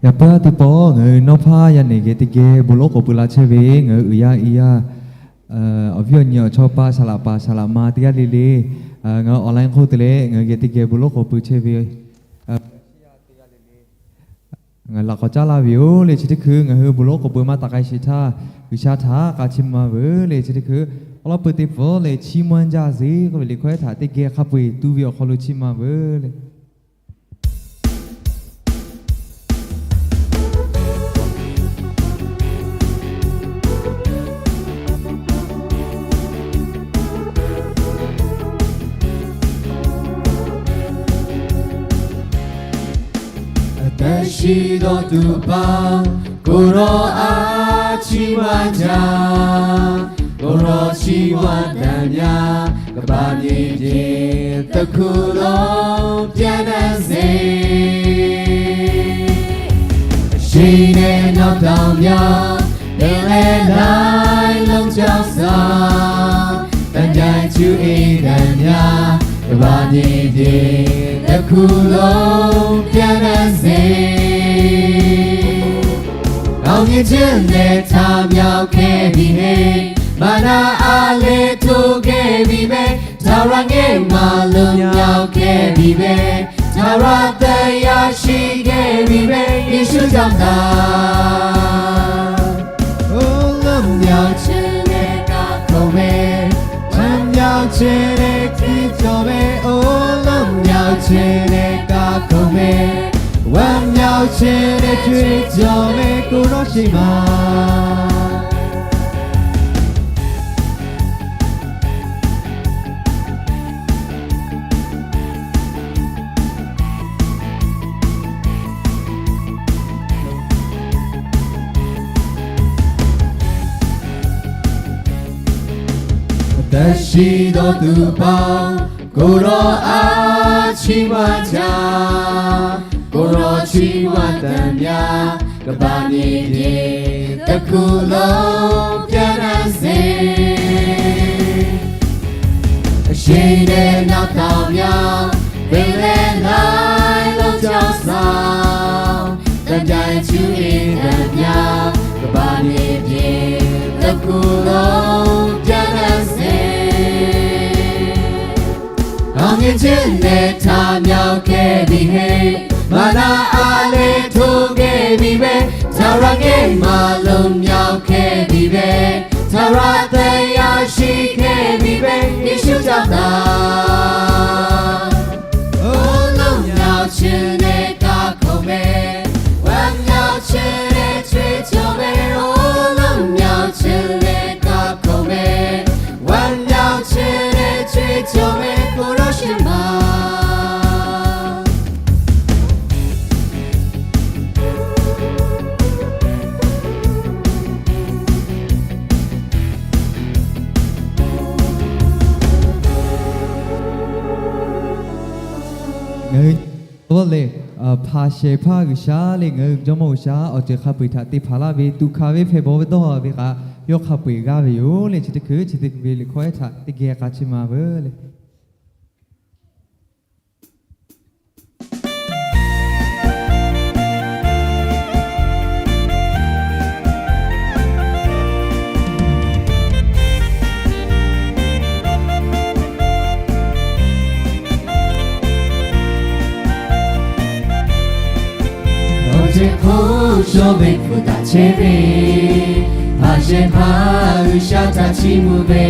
Yaꞈ puiˉ teˇ pawˆ ngaˬ hui nawˉ hpaˇ yaˇ nehˬ geh teˇ geh bon lawˉ k'awꞈ pui la chehˇ ve ngaˬ hui uiˍ yaˇ i yaˇ, awˬ viˉ awˬ nyi awˬ chawˇ paˆ saˍ laꞈ paˍ saˍ laꞈ ma teˇ g'aˇ le le, ngaˬ hui online hk'oˆ te leh ngaˬ hui geh teˇ geh bon lawˉ k'awꞈ pui chehˇ ve ngaˬ laꞈ k'awꞈ caˉ laˇ ve yoˬ le. Chi teˇ hkui ngaˬ hui bon lawˉ k'awꞈ pui maˇ taˍ k'ai sheˍ htaˇ, G'uiˬsha htaꞈ k'a chiˇ mvuh ma veuˬ le. Chi teˇ hkui awˉ lawˉ pui teˇ pfuhˍ leh chiˇ mvuh jaˇ zeˬ k'oˆ ve liꞈ hkawˇ htaꞈ teˇ geh hk'a peu-eˬ tu ve awˬ hk'aw lo chiˇ mvuh ma veuˬ le. Aˬ, teˇ shiˍ dawˇ tuˬ paˍ, k'oˆ rawˇ a chiˇ mvuh jaˇ, k'oˆ rawˇ chiˇ mvuh taˍ myaˇ, ကမ္ဘာမြေပြင်တစ်ခုလုံး ပျံ့နှံ့စေ ရှိတဲ့ နောက်တောင်များ ပင်လယ်တိုင်း လုံးကြောင်းစောင့် တန်ပြန် သူ့ဧတံများ ကမ္ဘာမြေပြင်တစ်ခုလုံး ပျံ့နှံ့စေ။ အောင်မြင်ခြင်းနဲ့ ထမြောက်ခဲ့ပြီဟေ့ မရဏာ အလင်းထိုးခဲ့ပြီပဲ ထာဝရငြိမ်းမှ လွတ်မြောက်ခဲ့ပြီပဲ ထာဝရသက် ရရှိခဲ့ပြီပဲ ယေရှုကြောင့်သာ။ အိုး လွတ်မြောက်ခြင်းနဲ့ ကခုန်မယ် ဝမ်းမြောက်ခြင်းနဲ့ ကြွေးကြော်မယ် အိုး လွတ်မြောက်ခြင်းနဲ့ ကခုန်မယ် ဝမ်းမြောက်ခြင်းနဲ့ ကြွေးကြော်မယ် ကိုယ်တော်ရှေ့မှာ။ အသက်ရှိသောသူအပေါင်း ကိုယ်တော်အားချီးမွမ်းကြ။ ကိုယ်တော်ချီးမွမ်းသံများ ကမ္ဘာမြေပြင်တစ်ခုလုံး ပျံ့နှံ့စေ။ အရှိန်နဲ့ နောက်တောင်များ ပင်လယ်လှိုင်း လုံးကြောင်းစောင့် သံပြိုင် သူ့ဧတံများ ကမ္ဘာမြေပြင်တစ်ခုလုံး ပျံ့နှံ့စေ။ အောင်မြင်ခြင်းနဲ့ ထမြောက်ခဲ့ပြီဟေ့ မရဏာ အလင်းထိုးခဲ့ပြီပဲ ထာဝရငြိမ်းမှ လွတ်မြောက်ခဲ့ပြီပဲ ထာဝရသက် ရရှိခဲ့ပြီပဲ ယေရှုကြောင့်သာ။ အိုး လွတ်မြောက်ခြင်းနဲ့ ကခုန်မယ် ဝမ်းမြောက်ခြင်းနဲ့ ကြွေးကြော်မယ် အိုး လွတ်မြောက်ခြင်းနဲ့ ကခုန်မယ် ဝမ်းမြောက်ခြင်းနဲ့ ကြွေးကြော်မယ် ကိုယ်တော်ရှေ့မှာ။ lehˬ, hpanˍ shehˍ hpaˇ G'uiˬsha lehˬ, ngaˬ hui Jawˇmawˇ G'uiˬsha awˬ ceuˬ hk'a peu-eˬ htaꞈ te hpanˍ laˇ ve tuꞈ hkanˍ ve hpehꞈ bawˬ ve dawˇ ve kaꞈ yawˇ hk'a peu-eˬ g'aˇ ve yoˬ lehˬ, chi teˇ hkui chi teˇ hkui ve liꞈ hkawˇ ehˉ htaꞈ teˇ geh k'a chiˇ ma veuˬ lehˬ. Awˬ ceuˬ hk'oˆ shawˍ ve hpu taꞈ chehˇ ve, hpanˍ shehˍ hpaˇ G'uiˬsha htaꞈ chiˇ mvuh ve,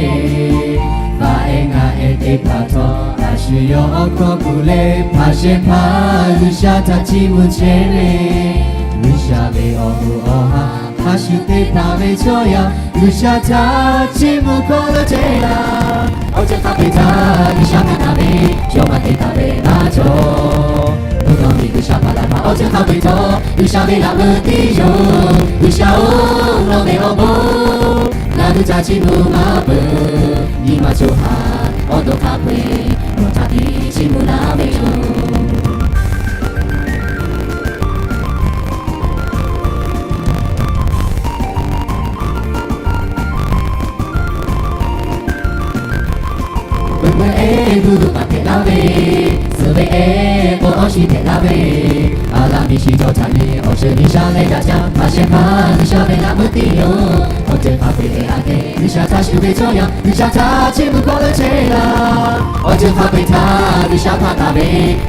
paˍ ehˉ ngaˬ ehˉ teˇ hpaˍ htawˇ a shu yawˇ awˬ hkawˇ kuˬ leh, hpanˍ shehˍ hpaˇ G'uiˬsha htaꞈ chiˇ mvuh chehˇ ve, G'uiˬsha ve awˬ hoꞈ awˬ ha hk'a shuˍ te hpanˍ ve chaw yaˇ, G'uiˬsha htaꞈ chiˇ mvuh hkawˇ leuˉ chehˇ laˇ. Awˬ ceuˬ hk'a peu-eˬ htaꞈ G'uiˬsha hpanˍ taˍ ve, yawˇ maˇ te taˍ ve maˇ cawˬ. Mvuhˇ naw miˬ G'uiˬsha hpanˍ laˇ htaˇ, awˬ ceuˬ hk'a peu-eˬ htawˇ G'uiˬsha ve laꞈ meuˇ tiˉ yoˬ. G'uiˬsha-oˬ, nawˬ ve awˬ bon ngaˬ hui htaꞈ chiˇ mvuh maˇ peuˬ. Nyi ma cawˬ haˍ awˬ to hk'a peu-eˬ nawˬ htaꞈ tiˉ chiˇ mvuh laˇ ve yoˬ. Peuˬ peuˬ ehˉ g'uˇ g'uˇ paˍ hpehꞈ laˇ ve, suhˍ ve ehˉ k'o awˬ shiˍ hpehꞈ laˇ ve, a laˇ miˬ shiˍ cawˬ htaꞈ nyi awˬ ceuˬ nyi sha leh daꞈ jaˇ. Hpanˍ shehˍ hpaˇ G'uiˬsha ve laꞈ meuˇ tiˉ yoˬ. Awˬ ceuˬ hk'a peu-eˬ htaꞈ g'aˇ hteꞈ G'uiˬsha htaꞈ shuˍ ve chaw yaˇ, G'uiˬsha htaꞈ chiˇ mvuh hkawˇ leuˉ chehˇ laˇ. Awˬ ceuˬ hk'a peu-eˬ htaꞈ G'uiˬsha hpanˍ taˍ ve,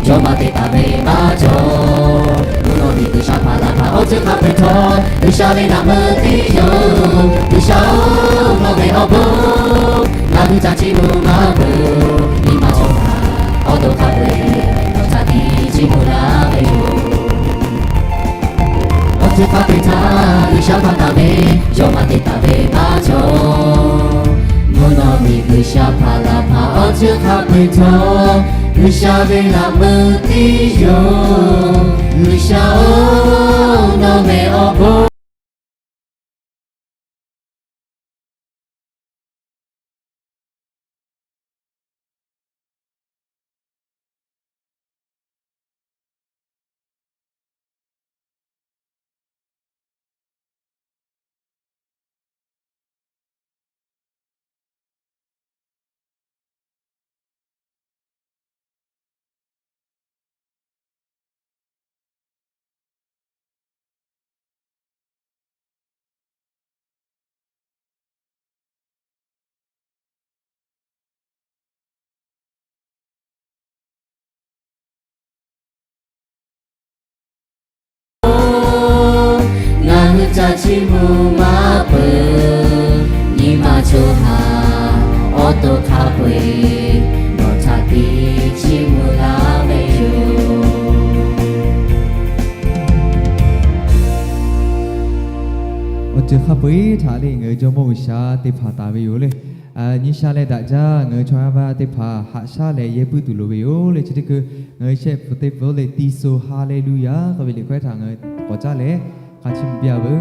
yawˇ maˇ te taˍ ve maˇ cawˬ. Mvuhˇ naw miˬ G'uiˬsha hpanˍ laˇ htaˇ, awˬ ceuˬ hk'a peu-eˬ htawˇ G'uiˬsha ve laꞈ meuˇ tiˉ yoˬ. G'uiˬsha-oˬ, nawˬ ve awˬ bon ngaˬ hui htaꞈ chiˇ mvuh maˇ peuˬ. Nyi ma cawˬ haˍ awˬ to hk'a peu-eˬ nawˬ htaꞈ tiˉ chiˇ mvuh laˇ ve yoˬ. Awˬ ceuˬ hk'a peu-eˬ htaꞈ G'uiˬsha hpanˍ taˍ ve, yawˇ maˇ te taˍ ve maˇ cawˬ. Mvuhˇ naw miˬ G'uiˬsha hpanˍ laˇ htaˇ, awˬ ceuˬ hk'a peu-eˬ htawˇ G'uiˬsha ve laꞈ meuˇ tiˉ yoˬ. G'uiˬsha-oˬ, nawˬ ve awˬ bon Ngaˬ hui htaꞈ chiˇ mvuh maˇ peuˬ. Nyi ma cawˬ haˍ awˬ to hk'a peu-eˬ nawˬ htaꞈ tiˉ chiˇ mvuh laˇ ve yoˬ. Awˬ ceuˬ hk'a peu-eˬ htaꞈ lehˬ, ngaˬ hui Jawˇmawˇ G'uiˬsha te hpanˍ taˍ ve yoˬ lehˬ. Nyi sha leh daꞈ jaˇ, ngaˬ hui chaw yaˇ teˇ hpaˍ haꞈ shaˉ leh yehˇ puiˉ tuˬ loˍ ve yoˬ lehˬ, chi teˇ hkui ngaˬ hui shehˆ pfuhˍ teˇ pfuhˍ leh ti so Haˍleˍluˍyaˍ k'oˆ ve liꞈ hkawˇ htaꞈ ngaˬ hui k'awꞈ caˉ leh hk'a chiˇ mvuh piˇ-a veuˬ.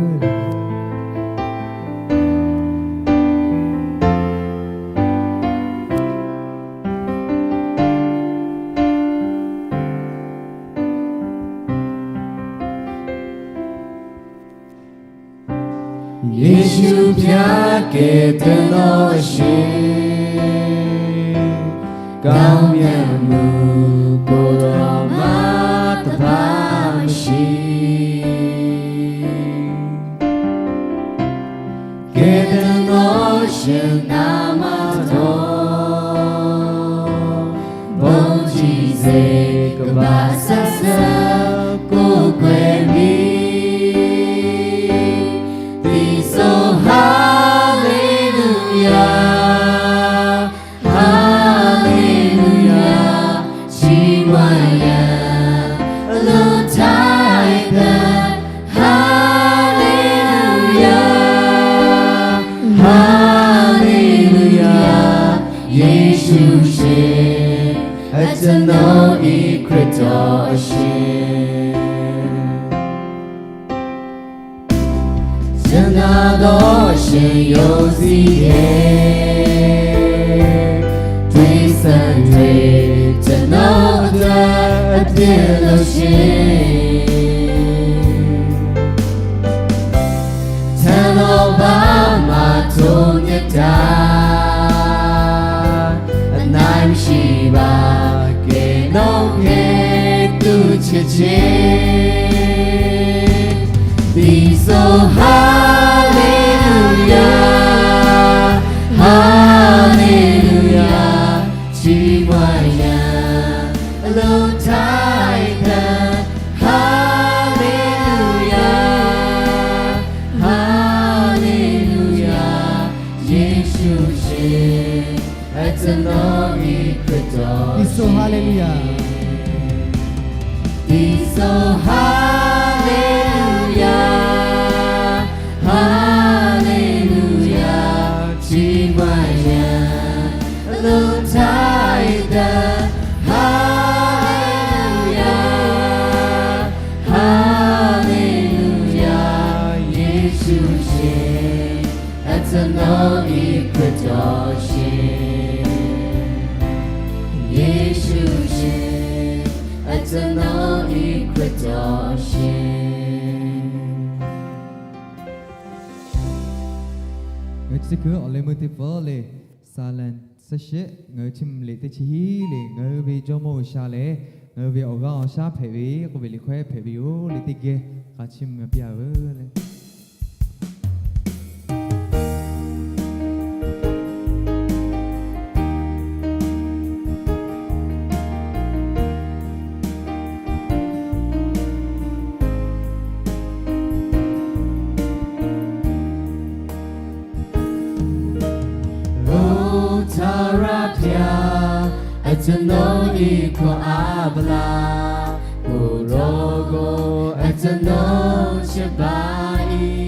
Yeˍsuˆ Hkriꞈ kehˬ te nawˬ sheˍ, ကောင်းမြတ်မှုကိုယ်တော်မှာ တပါးမရှိ။ ကယ်တင်သောရှင်နာမတော် ဘုန်းကြီးစေ ကမ္ဘာအဆက်ဆက် ကိုးကွယ်မည် သီဆို ဟာလေလုယာ ဟာလေလုယာ ချီးမွမ်းရန် အလွန်ထိုက်တန် ဟာလေလုယာ ဟာလေလုယာ ယေရှုရှင် အကျွန်ုပ်၏ခရစ်တော်အရှင်။ ကျွန်တော်တို့ရှင်ယုံကြည်တယ်။ တွေးဆတွေကျွန်တော်အတွက်အ teˇ lo sheˍ. Htaˇ nawˬ baˆ maˍ htoꞈ nyi htaˇ, a na shiˍ baˬ kehˬ nawˬ hk'e tuˬ chehˇ chehˇ. Tiꞈ suh Haˍleˍluˍyaˍ, Haˍleˍluˍyaˍ, chi ma yaˇ lo htaiˍ htaˇ, Haˍleˍluˍyaˍ, Haˍleˍluˍyaˍ, Yeˍsuˆ sheˍ, a tcuh nawˉ iˉ hkui taw. Tiꞈ suh Haˍleˍluˍyaˍ. Tiꞈ suh Haˍleˍluˍyaˍ, Haˍleˍluˍyaˍ, chi ma yaˇ lo htaiˍ htaˇ, Haˍleˍluˍyaˍ, Haˍleˍluˍyaˍ, Yeˍsuˆ sheˍ, a tcuh nawˉ iˉ hkui taw sheˍ. Yeˍsuˆ sheˍ, a tcuh nawˉ iˉ hkui taw sheˍ. Ngaˬ hui chi teˇ hkui awˬ leh meuˇ teˇ pawˆ le, Saˍlaˍ suhˉ shehˆ ngaˬ hui chiˇ mvuh liꞈ teˇ chi hiˉ le, ngaˬ hui ve Jawˇmawˇ G'uiˬsha lehˬ, ngaˬ hui ve awˬ g'aˇ awˬ shaˉ hpehꞈ ve k'oˆ ve liꞈ hkawˇ hpehꞈ ve yoˬ le, teˇ geh k'a chiˇ mvuh piˇ-a veuˬ le. Oˇ Htaꞈ raˇ hpyaˇ, a tcuh nawˉ iˉ hkawˇ a baˬ laˇ, k'oˍ rawˇ g'awˇ a tcuh nawˉ chi baˬ iˉ.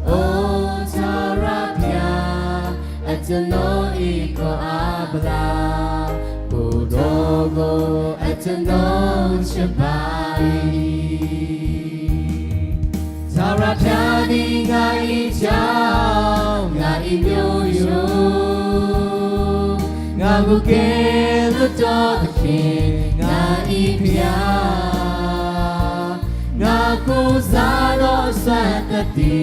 Oˇ Htaꞈ raˇ hpyaˇ, a tcuh nawˉ iˉ hkawˇ a baˬ laˇ, k'oˍ rawˇ g'awˇ a tcuh nawˉ chi baˬ iˉ. Htaꞈ raˇ hpyaˇ ve ngaˬ iˉ caˇ, ngaˬ iˉ myoˇ yoˬ. Ngaˬ g'uˇ kehˬ luˇ tawˇ hk'e ngaˬ iˉ hpyaˇ. Ngaˬ k'oˆ zaˇ lawˇ swaˇ taˇ te,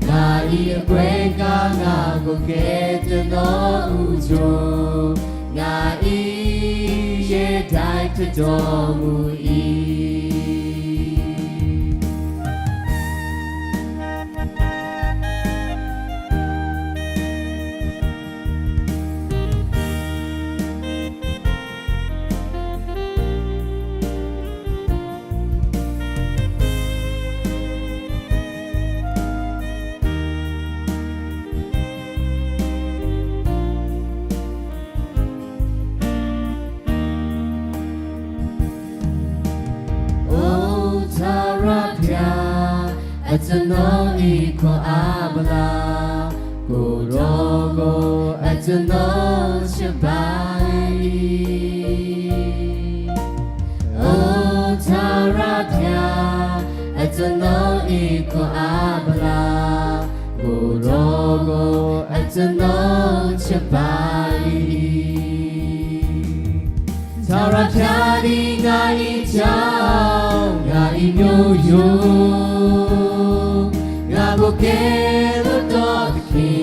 ngaˬ iˉ a k'awehˇ kaꞈ ngaˬ g'uˇ kehˬ te nawˉ uˬ cawˬ. Ngaˬ iˉ yehˬ daiˇ hpehꞈ taw mvuh iˉ. Oˇ Htaꞈ raˇ hpyaˇ, a tcuh nawˉ iˉ hkawˇ a baˬ laˇ, k'oˍ rawˇ g'awˇ a tcuh nawˉ chi baˬ iˉ. Oˇ Htaꞈ raˇ hpyaˇ, a tcuh nawˉ iˉ hkawˇ a baˬ laˇ, k'oˍ rawˇ g'awˇ a tcuh nawˉ chi baˬ iˉ. Htaꞈ raˇ hpyaˇ ve ngaˬ iˉ caˇ, ngaˬ iˉ myoˇ yoˬ. Ngaˬ g'uˇ kehˬ luˇ tawˇ hk'e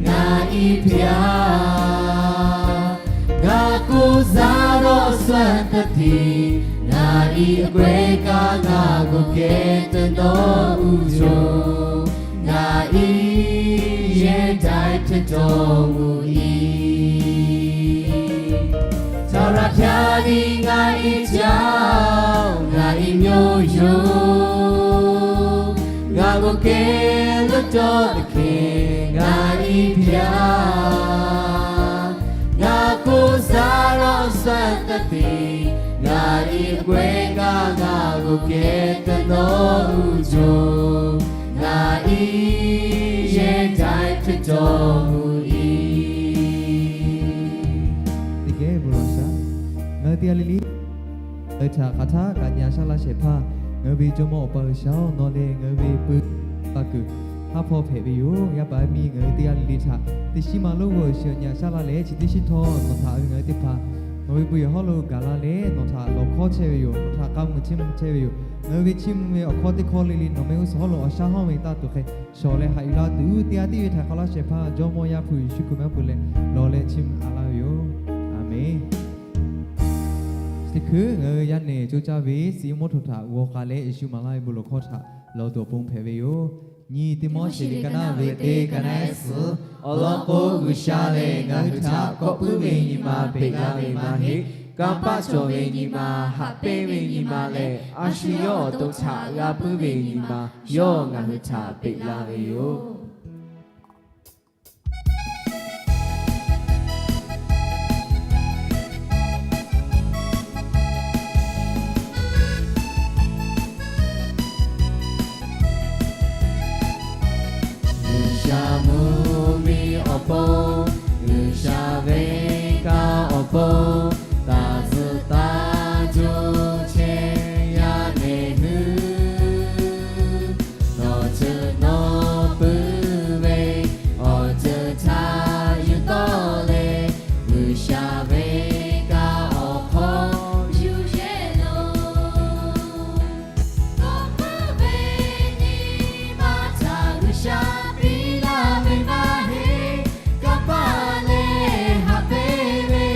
ngaˬ iˉ hpyaˇ. Ngaˬ k'oˆ zaˇ lawˇ swaˇ taˇ te, ngaˬ iˉ a k'awehˇ kaꞈ ngaˬ g'uˇ kehˬ te nawˉ uˬ cawˬ. Ngaˬ iˉ yehˬ daiˇ hpehꞈ taw mvuh iˉ. Htaꞈ raˇ hpyaˇ ve ngaˬ iˉ caˇ, ngaˬ iˉ myoˇ yoˬ. Ngaˬ g'uˇ kehˬ luˇ tawˇ hk'e ngaˬ iˉ hpyaˇ. Ngaˬ k'oˆ zaˇ lawˇ swaˇ taˇ te, ngaˬ iˉ a k'awehˇ kaꞈ ngaˬ g'uˇ kehˬ te nawˉ uˬ cawˬ. Ngaˬ iˉ yehˬ daiˇ hpehꞈ taw mvuh iˉ. Teˇ geh bon lawˬ shaˍ. Ngaˬ hui teˇ g'aˇ le le ngaˬ hui htaꞈ hk'aˬ htaˇ kaꞈ nyi a shaˉ laˇ shehˍ hpaˇ, ngaˬ hui ve Jawˇmawˇ Awˬ pa G'uiˬsha-oˬ, nawˬ lehˬ ngaˬ hui ve peu pa kuiˬ haˉ hpawˇ hpehꞈ ve yoˬ. Yaˇ paˍ yaˇ miˇ ngaˬ hui teˇ g'aˇ le le htaꞈ teˇ shinˉ ma lonˉ g'awˇ shiˍ nyi a shaˉ laˇ leh, chi teˇ shinˉ htawˇ nawˬ htaꞈ ngaˬ hui teˇ hpaˍ Nawˬ ve bon yehˬ hawˉ lo gaˬ la leh nawˬ htaꞈ lawˬ hkawˇ chehˇ ve yoˬ. Nawˬ htaꞈ k'a mui chiˇ mvuh chehˇ ve yoˬ. Ngaˬ hui ve chiˇ mvuh ve awˬ hkawˇ teˇ hkawˇ le le nawˬ meh g'uˇ suhˍ hawˉ lo awˬ shaˉ hawˉ ve taˇ tuˬ hk'e shawˍ leh haꞈ yuˬ la tuˬ, teˇ g'aˇ tiˉ ve htaꞈ hk'a laˇ shehˍ hpaˇ Jawˇmawˇ Yaˇ hpu Yeˍsuˆ Hkriꞈ meh pui leh lawˬ leh chiˇ mvuh a laˇ ve yoˬ. A menˬ. Chi hkui ngaˬ hui yaˇ nehˬ coˇ caˇ ve suhˍ iˉ mvuhˇ htaꞈ g'aw k'a leh Yeˍsuˆ maˍ laˇ ve bon lawˬ hkawˇ htaꞈ lawˬ tuˬ awˬ pon hpehꞈ ve yoˬ. Nyiˇ Tiˆmoˉseˍ liꞈ ka naˆ ve teˇ ka naˆ ehˉ suhˍ, awˬ lawn k'o, G'uiˬsha lehˬ ngaˬ hui htaꞈ kawˆ puiˉ ve nyi ma peꞈ la ve maˇ heˆ. Kanˇ paˆ cawˬ ve nyi ma, haꞈ pehnˇ ve nyi ma leh, a shu yawˇ awˬ to htaꞈ g'a puiˉ ve nyi ma, yawˇ ngaˬ hui htaꞈ peꞈ la ve yoˬ. G'uiˬsha mvuhˇmiˬ awˬ pon, G'uiˬsha venˇ kaˆ awˬ pon, taˍ zuhꞈ taˇ juˇ chehˇ yaˇ nehˬ hui, nawˬ ceuˬ nawˇ puiˉ ve awˬ ceuˬ htaꞈ yuˬ tawˆ leh, G'uiˬsha venˇ kaˆ awˬ hk'aw yuˬ yehˬ lo kawˆ puiˉ ve nyi ma htaꞈ G'uiˬsha piˇ laˇ ve maˇ heˆ. Kanˇ paˆ leh haꞈ pehnˇ ve,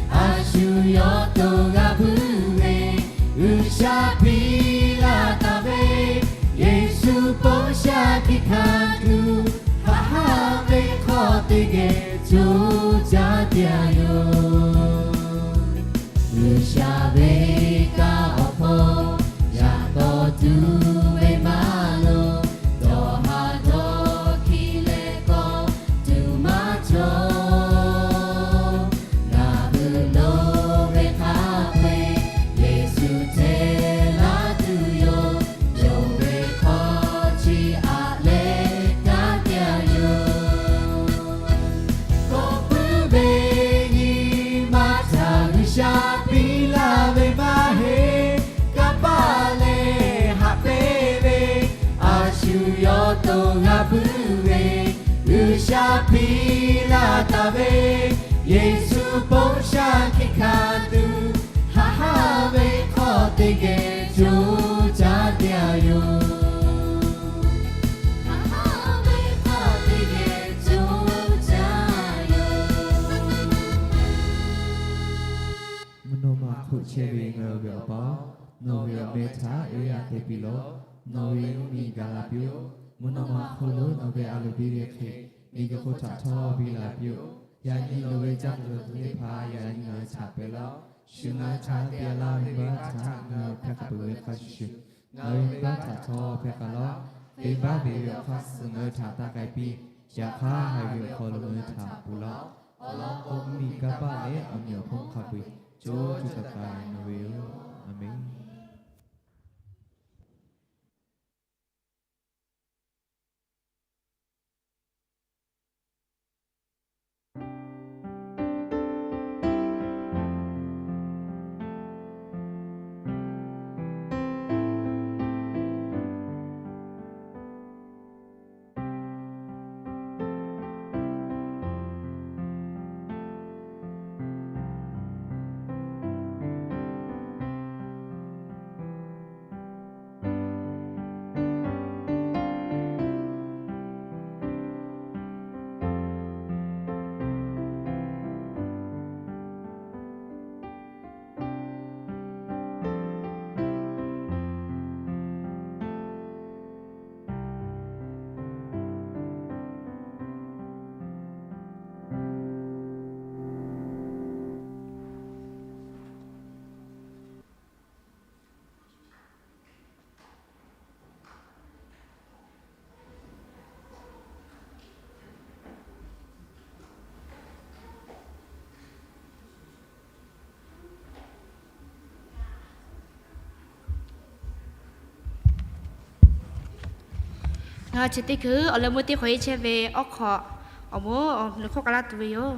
a shu yawˇ to g'a puiˉ ve, G'uiˬsha piˇ laˇ taˍ ve, Yeˍsuˆ ponˇ shaˆ hkiˆ hkanˍ tuˬ, haꞈ haˉ ve hk'aw teˇ geh co caˇ teˇ yanˇ yoˬ. G'uiˬsha venˇ kaˆ awˬ hk'aw yaꞈ taw tuˬ ve maˇ loˍ, dawˬ haˍ dawˇ hkiˇ leh kawˆ tuˬ maˇ cawˬ. Ngaˬ hui lo ve hk'a peu-eˬ Yeˍsuˆ hteˇ laˇ tuˬ yoˬ. Yonˍ ve hk'aw chi aꞈ leh kanˉ te-a yoˬ. Kawˆ puiˉ ve nyi ma htaꞈ G'uiˬsha piˇ laˇ ve maˇ heˆ. Kanˇ paˆ leh haꞈ pehnˇ ve, a shu yawˇ to g'a puiˉ ve, G'uiˬsha piˇ laˇ taˍ ve, Yeˍsuˆ ponˇ shaˆ hkiˆ hkanˍ tuˬ, haꞈ haˉ ve hk'aw teˇ geh co caˇ teˇ yanˇ yoˬ. Haꞈ haˉ ve hk'aw teˇ geh co caˇ yoˬ. Mvuhˇ naw ma hk'oˆ chehˇ ve ngaˬ hui ve Awˬ pa-oˬ, nawˬ ve awˬ meh htaꞈ yawˇ yanˇ te piˇ lawˬ. Nawˬ ve mvuhˇmiˬ gaˬ la piˇ-oˆ. Mvuhˇ naw ma hk'oˆ lo nawˬ ve a loˍ biˇ ve hk'e, miˬguiˬ hk'oˆ htaꞈ htawˇ biˇ la piˇ-oˆ. Yaꞈ nyi loˍ ve jaˇ ve teˇ hpaˍ yaꞈ nyi ngaˬ hui htaꞈ pehꞈ laˇ-oˆ. Shu ngaˬ hui htaꞈ te-a laˇ ve venˇbaˆ htaꞈ ngaˬ hui hpehˇ k'a peuˬ ve hk'a shuˍ shuˍ, ngaˬ hui venˇbaˆ htaꞈ htawˇ hpehˇ k'a laˇ-oˆ. Venˇbaˆ ve awˬ hk'aˇ suh ngaˬ hui htaꞈ taˇ k'ai piˇ. Yaꞈ hk'aˇ, haiˬ ve awˬ hk'aw lo ngaˬ hui htaꞈ ponˬ laˇ-oˆ. Awˬ lawn k'o, mvuhˇmiˬ, kanˇ paˆ leh awˬ meꞈ awˬ hponˇ hk'a peu-eˬ co co taiˍ taiˍ nawˬ ve yoˬ. A menˬ. Ngaˬ chi teˇ hkui awˬ leh meuˇ teˇ hk'awꞈ e chehˇ ve awˉ hk'awꞈ awˬ moˍ awˬ nu hk'oˆ k'a laˇ tuˬ ve yoˬ.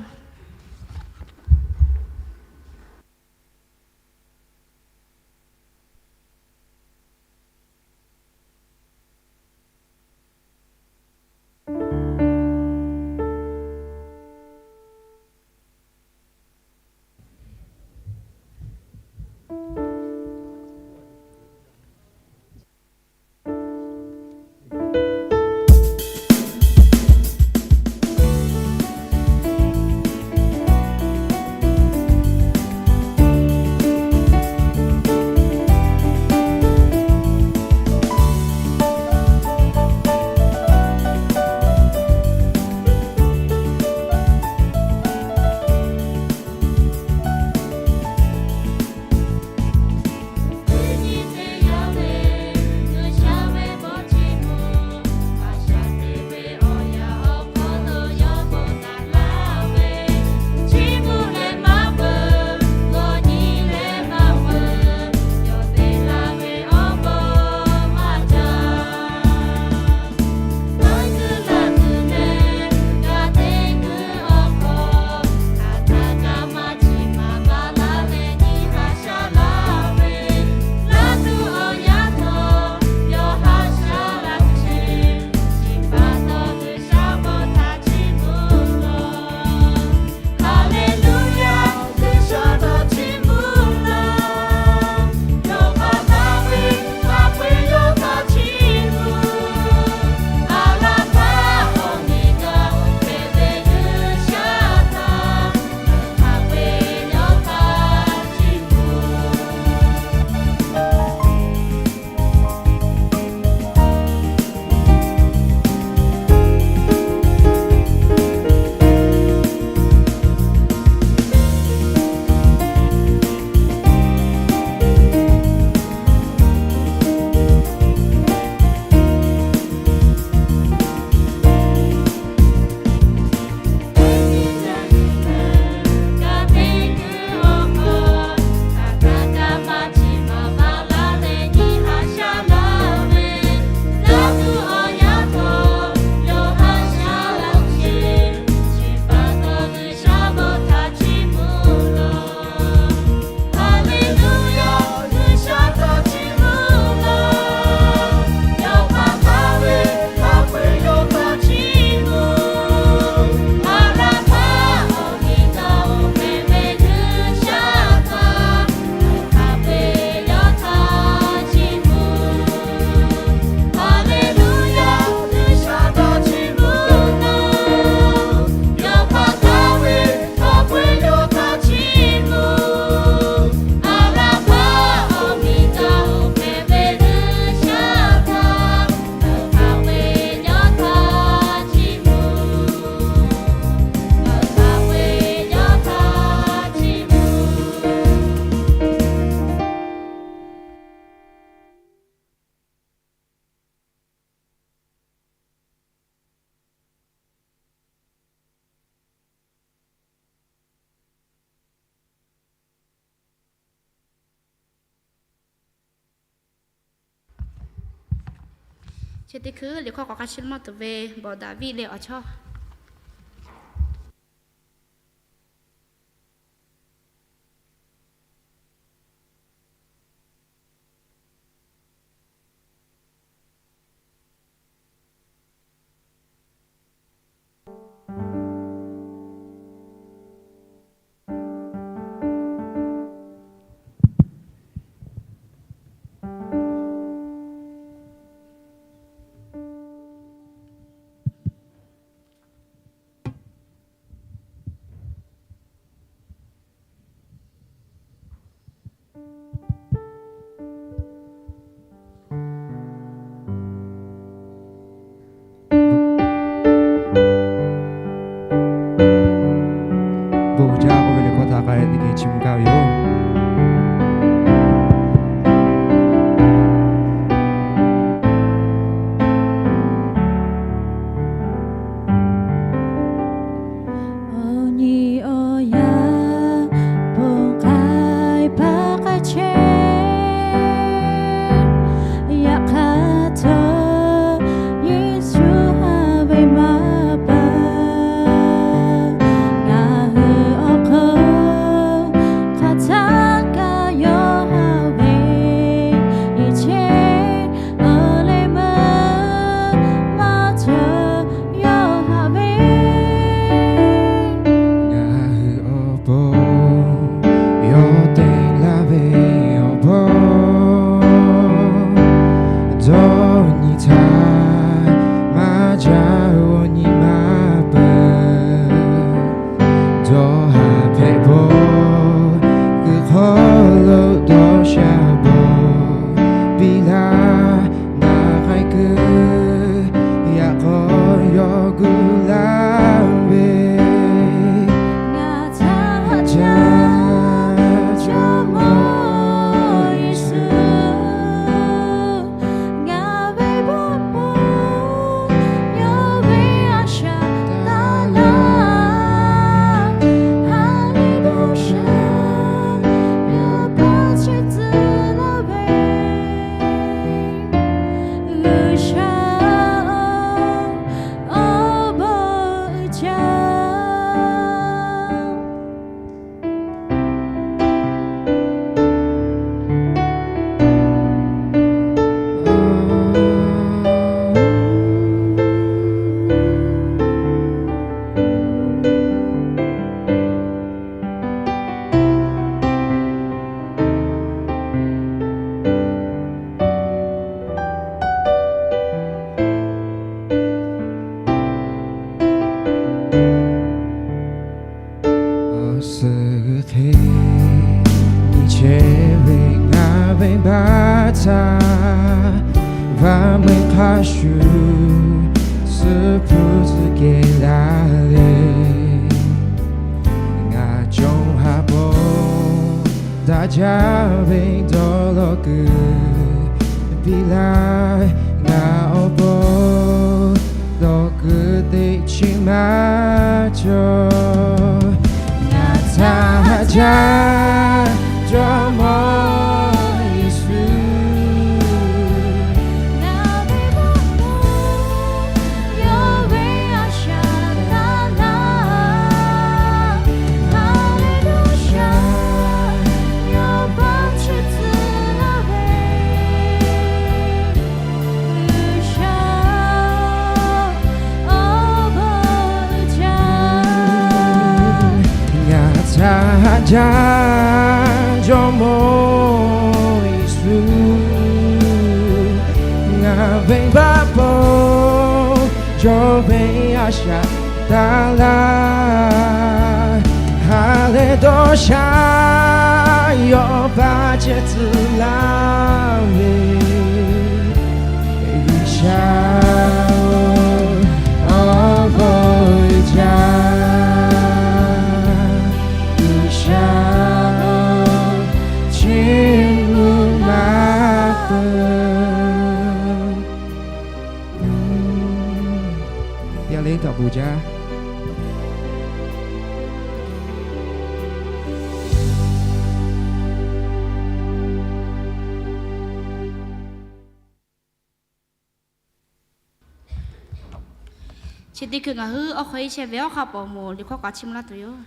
Hk'e te hkui liꞈ hkawˇ k'awꞈ hk'a shuˍ maˇ tuˬ ve, bawˬ Daˍviˆ leh awˬ chawˇ. Bon uiˍ jaˇ k'oˆ ve liꞈ hkawˇ htaꞈ k'ai teˇ geh chiˇ mvuh gaˇ ve yoˬ. Awˬ nyi awˬ yaˇ ponˬ k'ai paˆ k'ai chehˇ, yaꞈ hk'aˇ htawˇ Yeˍsuˆ haꞈ ve maˇ paˍ, ngaˬ hui awˬ hk'aw hk'aˬ htaˇ kaꞈ yawˇ haꞈ ve, iˉ cheˇ awˬ leh meuˇ maˇ cawˬ yawˇ haꞈ ve. Ngaˬ hui awˬ pon yawˇ te laˇ ve awˬ bon, dawˇ nyi htaˇ maˇ jaˇ, awˬ nyi maˇ peuˬ. Dawˇ haˍ hpehꞈ bawˬ, kuiˬ hk'aw lo dawˇ sha bawˬ, piˇ laˇ naˍ k'ai kuiˬ, yaꞈ k'aw yawˇ gu laˇ ve. Ngaˬ htaꞈ haꞈ jaˇ, Jawˇmawˇ Yeˍsuˆ. Ngaˬ ve baˆ pawˆ yawˇ ve a shaꞈ taˍ laˇ. Haˍ lehˬ dawˇ sha, yawˇ paˇ chehˇ tcuh laˇ ve, G'uiˬsha-oˬ, awˬ bon uiˍ jaˇ. Awˬ suhˍ g'uiˬ hk'e nyi chehˇ ve ngaˬ venˇbaˆ htaꞈ, vaˇ meuˇ hk'a shuˍ suh hpu tcuh kehˬ laˇ le. Ngaˬ cawˬ haˍ pawˆ daꞈ jaˇ ve dawˇ law kuiˬ, piˇ laˇ ngaˬ awˬ pon dawˇ kuiˬ teˇ chi maˇ cawˬ. Ngaˬ htaꞈ haꞈ jaˇ, Jawˇmawˇ Yeˍsuˆ. Ngaˬ ve baˆ pawˆ yawˇ ve a shaꞈ taˍ laˇ. Haˍ lehˬ dawˇ sha, yawˇ paˇ chehˇ tcuh laˇ ve, G'uiˬsha-oˬ, awˬ bon uiˍ jaˇ. Ngaˬ htaꞈ haꞈ jaˇ, Jawˇmawˇ Yeˍsuˆ. Ngaˬ venˇbaˆ pawˆ yawˇ ve a shaꞈ taˍ laˇ. Haˍ lehˬ dawˇ sha, yawˇ paˇ chehˇ tcuh laˇ ve, G'uiˬsha-oˬ, awˬ bon uiˍ jaˇ. G'uiˬsha-oˬ, chiˇ mvuh maˇ peuˬ. Yaˇ le taꞈ bon jaˇ. Teˇ hkui ngaˬ hui awˬ hk'aw e chehˇ ve awˬ hk'a paw moˍ liꞈ hkawˇ k'a chiˇ mvuh laˇ tuˬ yoˬ.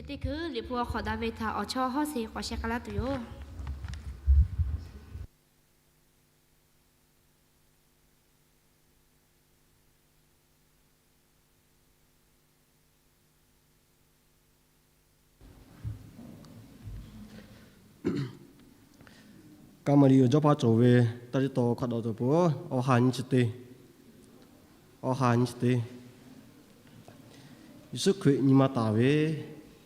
Teˇ hkui Liꞈ hpu awˬ hk'awꞈ daꞈ ve htaꞈ awˬ chawˇ hawˉ sheˍ k'awꞈ sheh k'ai laˇ tuˬ yoˬ. Kaˍmaˍriˍ awˬ jawˇ hpaˇ cawˬ ve Taˇ riˇ taw hk'a dawꞈ tawˬ peuˬ-oˬ, awˬ ha nyi chi teˇ, awˬ ha nyi chi teˇ. Yeˍsuˆ Hkriꞈ nyi ma taˍ ve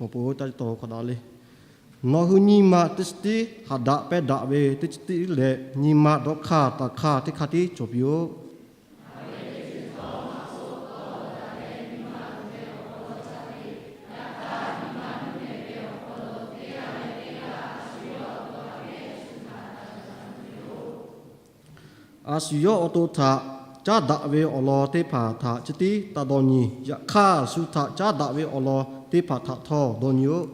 mawˬ peuˬ-oˬ, Taˇ riˇ taw hk'a dawꞈ le. Nawˬ hui nyi ma teˇ chi tiˉ haꞈ daꞈ pehˇ daꞈ ve teˇ chi tiˉ leh, nyi ma dawˇ hk'aˇ taˍ hk'aˇ teˇ hk'aˇ tiˉ cawˬ piˇ-oˆ. A shu yawˇ awˬ to htaꞈ caˉ daꞈ ve awˬ lawn teˇ hpaˍ htaꞈ chi tiˉ taˇ dawˇ nyi. Yaꞈ hk'aˇ, shu htaꞈ caˉ daꞈ ve awˬ lawn teˇ hpaˍ htaꞈ htawˇ dawˇ nyi-oˆ.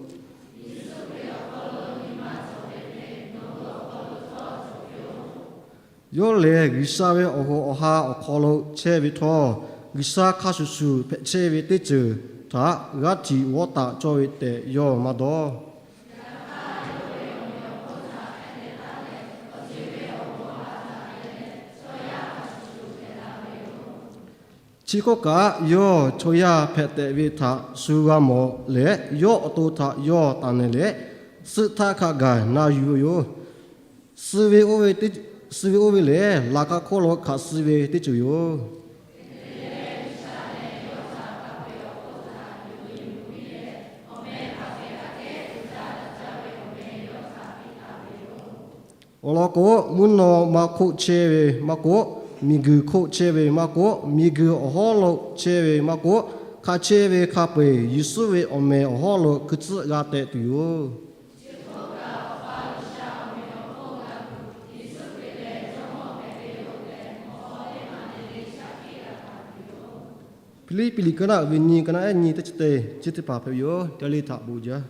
Yawˇ lehˬ, G'uiˬsha ve awˬ hoꞈ awˬ ha awˬ hk'aw lo chehˇ ve htawˇ, G'uiˬsha hk'a shuˍ shuˍ hpehꞈ chehˇ ve teˇ ceuˬ htaꞈ g'aˇ htiꞈ g'awˇ taˍ cawˇ ve tehꞈ yawˇ maˇ dawˇ. Chi hk'oˆ kaꞈ, yawˇ chaw yaˇ hpehꞈ tehꞈ ve htaꞈ shu g'a mawˬ leh, yawˇ awˬ to htaꞈ yawˇ taˍ nehˬ leh, suhˆ htaˇ hk'a gaˬ na yuˬ ve yoˬ. Suh ve oˇ ve lehˬ, laꞈ ka hk'oˆ lo hk'aˬ suh ve teˇ ceuˬ yoˬ. Awˬ lawn k'o, mvuhˇ naw ma hk'oˆ chehˇ ve maˇ k'oˆ, miˬguiˬ hk'oˆ chehˇ ve maˇ k'oˆ, miˬguiˬ awˬ hawˉ lo chehˇ ve maˇ k'oˆ, hk'a chehˇ ve hk'a peu-eˬ Yeˍsuˆ ve awˬ meh awˬ hawˉ lo hkui tcuhˆ g'a tehꞈ tuˬ yoˬ. Hpiˇliˇpiˆ liꞈ ka naˆ uiˍ ve nyi, ka naˆ ehˉ nyi teˇ chi teˇ, chi teˇ hpaˍ hpehꞈ ve yoˬ. Teˇ g'aˇ le htaꞈ bon jaˇ.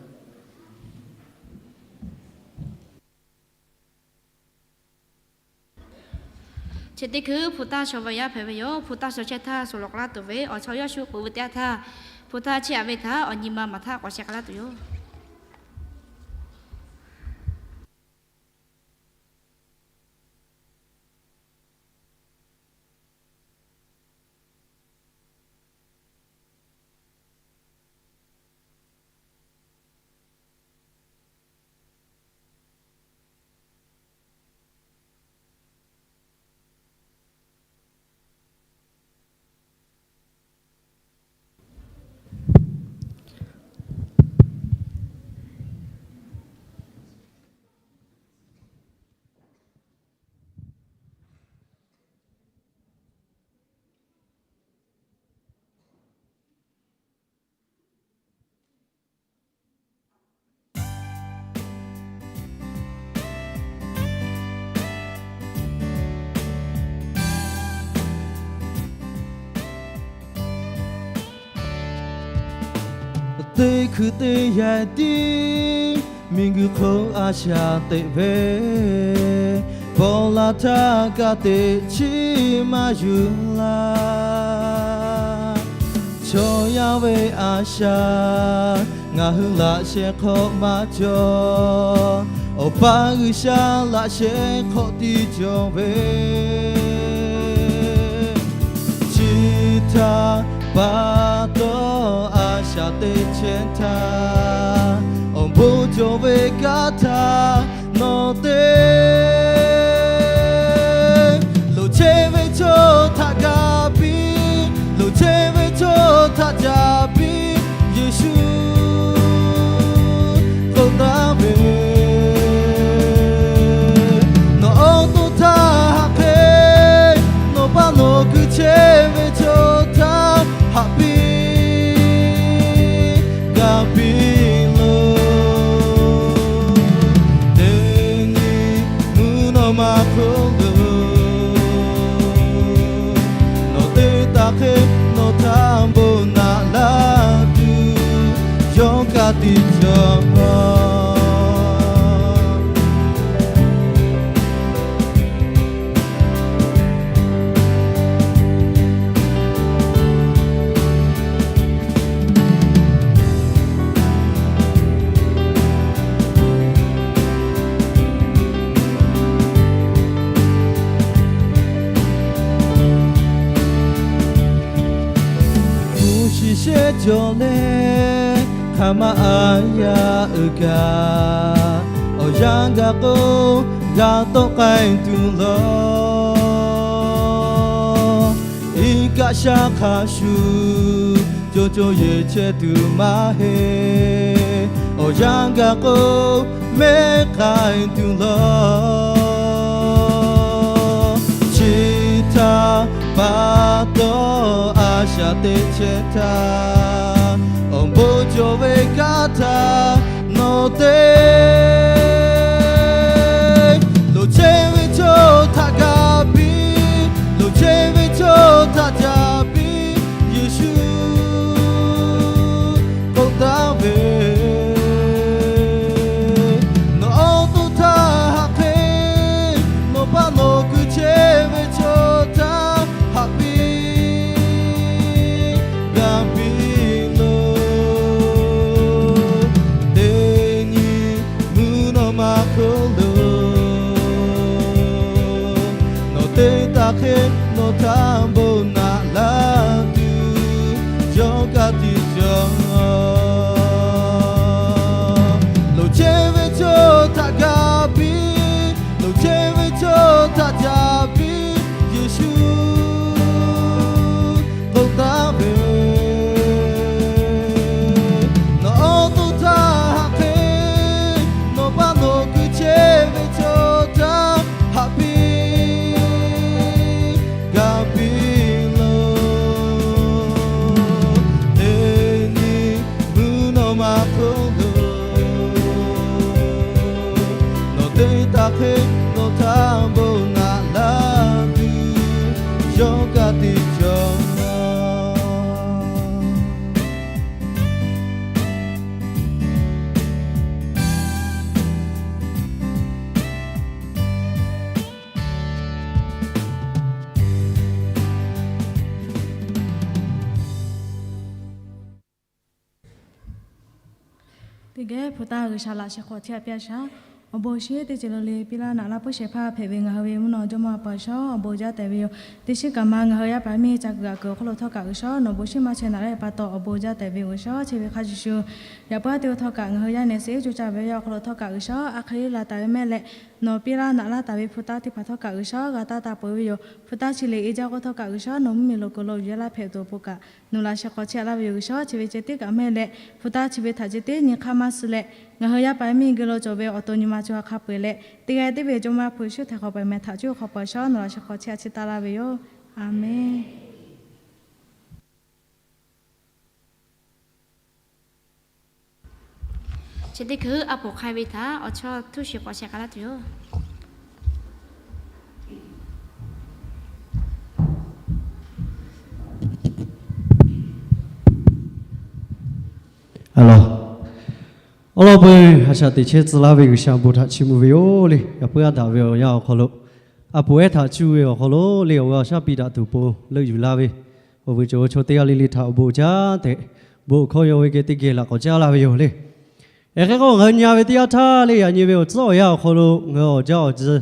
Chi teˇ hkui hpu taˇ shaw ve yaˇ hpehꞈ ve yoˬ. Hpu taˇ shaw chehˇ htaˇ, shuˍ lawˬ k'ai laˇ tuˬ ve awˬ chawˇ yawˇ shu k'oꞈ ve teˇ yanˇ htaˇ, hpu taˇ chiˇ aꞈ ve htaꞈ awˬ nyi ma maˍ htaˇ k'awꞈ sheh k'ai laˇ tuˬ yoˬ. Teˇ hkui teˇ yanˇ tiˉ miˬguiˬ hk'oˆ a shaꞈ teꞈ ve, paw la htaˇ ka tiꞈ chiˇ maˇ yuˬ laˇ. Chaw yaˇ ve a shaꞈ ngaˬ hui laꞈ sheh hk'aw maˇ cawˬ. Awˬ pa G'uiˬsha laꞈ sheh hk'aw tiˉ cawˬ ve, chi htaꞈ pa taw a shaꞈ teꞈ chehˇ htaˇ, awˬ bon cawˬ ve kanˉ htaꞈ nawˬ te. Loˍ chehˇ ve chaw htaꞈ ga piˇ, loˍ chehˇ ve chaw htaꞈ caˍ piˇ, Yeˍsuˆ k'oˆ taˍ ve. Nawˬ awˬ to htaꞈ haꞈ hk'e, nawˬ pa nawˬ kuiˬ chehˇ ve chaw htaꞈ haꞈ piˇ, ga piˇ loˬ. Teˇ nyi mvuhˇ naw ma hk'oˆ lo nawˬ te taˍ hk'e, nawˬ htaꞈ bon naꞈ laˇ tuˬ yawˇ ka tiꞈ cawˬ. Teˇ cawˬ leh hk'aˬ ma a yaˇ uiˍ kaꞈ, awˬ yanˇ gaˬ k'o g'a tawˆ k'ai tuˬ lawˬ. Iˉ kaˆ shaˉ hk'a shuˍ, co co yehˬ chehˇ tuˬ maˇ heˆ. Awˬ yanˇ gaˬ k'o mehˉ k'ai tuˬ lawˬ. Chi htaꞈ pa taw, a shaꞈ teꞈ chehˇ htaˇ, awˬ bon cawˬ ve kanˉ htaꞈ nawˬ te. Loˍ chehˇ ve chaw htaꞈ ga piˇ, loˍ chehˇ ve chaw htaꞈ ca piˇ, Yeˍsuˆ k'oˆ taˍ ve. Nawˬ awˬ to htaˇ haꞈ hk'e, nawˬ pa nawˬ kuiˬ chehˇ ve chaw htaꞈ haꞈ piˇ, ga piˇ loˬ. Teˇ nyi mvuhˇ naw ma hk'oˆ lo, nawˬ te taˍ hk'e, nawˬ htaꞈ bon naꞈ laˇ tuˬ, yawˇ ka tiꞈ cawˬ. Loˍ chehˇ ve chaw htaꞈ ga piˇ, loˍ chehˇ ve chaw htaꞈ ca piˇ, Yeˍsuˆ k'oˆ taˍ ve. Nawˬ awˬ to htaˇ haꞈ hk'e, nawˬ pa nawˬ kuiˬ chehˇ ve chaw htaꞈ haꞈ piˇ, ga piˇ loˬ. Teˇ nyi mvuhˇ naw ma hk'oˆ lo, nawˬ te taˍ hk'e, nawˬ htaꞈ bon naꞈ laˇ tuˬ, yawˇ ka tiꞈ cawˬ. Teˇ geh hpu taˇ G'uiˬsha laꞈ sheh hk'aw chehˇ a piˇ a shaˍ. Awˬ bon shinˉ teˇ ceuˬ lo le piˇ laˇ naꞈ laˇ puiˉ shehˍ hpaˇ hpehꞈ ve ngaˬ hui ve mvuhˇ naw jawˇmawˇ a pa G'uiˬsha, awˬ bon jaˇ tehꞈ ve yoˬ. Teˇ shiˉ kaꞈ ma ngaˬ hui yaˇ paˍ miˇ ca kuiˬ g'aꞈ kuiˬ awˬ hk'aw lo htawˇ kaꞈ G'uiˬsha nawˬ bon shinˉ maˇ chehˇ naꞈ laˇ pa taw awˬ bon jaˇ tehꞈ ve G'uiˬsha, chi ve hk'a shuˍ shuˍ, yaꞈ puiˉ a teˇ g'aˇ htawˇ kaꞈ ngaˬ hui yaˇ nehˬ suh iˉ co caˇ ve yaˇ awˬ hk'aw lo htawˇ kaꞈ G'uiˬsha, a hk'e le laˬ taˍ ve mehˆ leh, nawˬ piˇ laˇ naꞈ laˇ taˍ ve hpu taˇ teˇ hpaˍ htawˇ kaꞈ G'uiˬsha g'a taˇ taˇ peuˬ ve yoˬ. Hpu taˇ chi le e jaˇ k'o htawˇ kaꞈ G'uiˬsha nawˬ mvuhˇmiˬ lo kuiˬ lo yuˬ laˇ hpehꞈ tuˬ awˬ pon kaꞈ, nawˬ laꞈ sheh hk'aw chehˇ laˇ ve yoˬ G'uiˬsha. Chi ve ceh tiˉ kaꞈ mehˆ leh, hpu taˇ chi ve htaꞈ ceh tiˉ nyi hk'aˇ maˇ suh leh, ngaˬ hui yaˇ paˍ miˇ geh lo cawˬ ve awˬ to nyi ma co ha hk'a peu-eˬ leh, teˇ g'aˇ tiˉ ve jawˇmawˇ hpu shuˉ htaiˍ hk'aw peuˬ meh htaꞈ cuˇ hk'aw pa G'uiˬsha nawˬ laꞈ sheh hk'aw chehˇ a chehˇ taˇ laˇ ve yoˬ. A menˬ. Chi teˇ hkui a poˍ hk'ai ve htaꞈ awˬ chawˇ htuˇ shiˍ k'awꞈ sheh k'ai laˇ tuˬ yoˬ. Awˬ lawn peuˬ, a shaꞈ teꞈ chehˇ tcuh laˇ ve G'uiˬsha bon htaꞈ chiˇ mvuh ve yoˬ le. Yaꞈ puiˉ a daꞈ ve awˬ yanˇ awˬ hk'aw lo, a poˍ ehˉ htaꞈ cuˇ ve awˬ hk'aw lo le, awˬ g'aˇ awˬ shaˉ piˇ daꞈ tuˬ pon leuˆ yuˬ laˇ ve, awˬ vuiˬ cawˬ ve chaw teˇ g'aˇ le le htaꞈ awˬ bon jaˇ tehꞈ, bon hkawˇ yaw ve geh teˇ geh laꞈ k'awꞈ caˉ laˇ ve yoˬ le. Eˬ, hk'e k'o ngaˬ hui nyi a ve teˇ yanˇ htaˇ le, yaꞈ nyi ve awˬ tcuhˉ awˬ yanˇ awˬ hk'aw lo ngaˬ hui awˬ jaˇ awˬ tcuh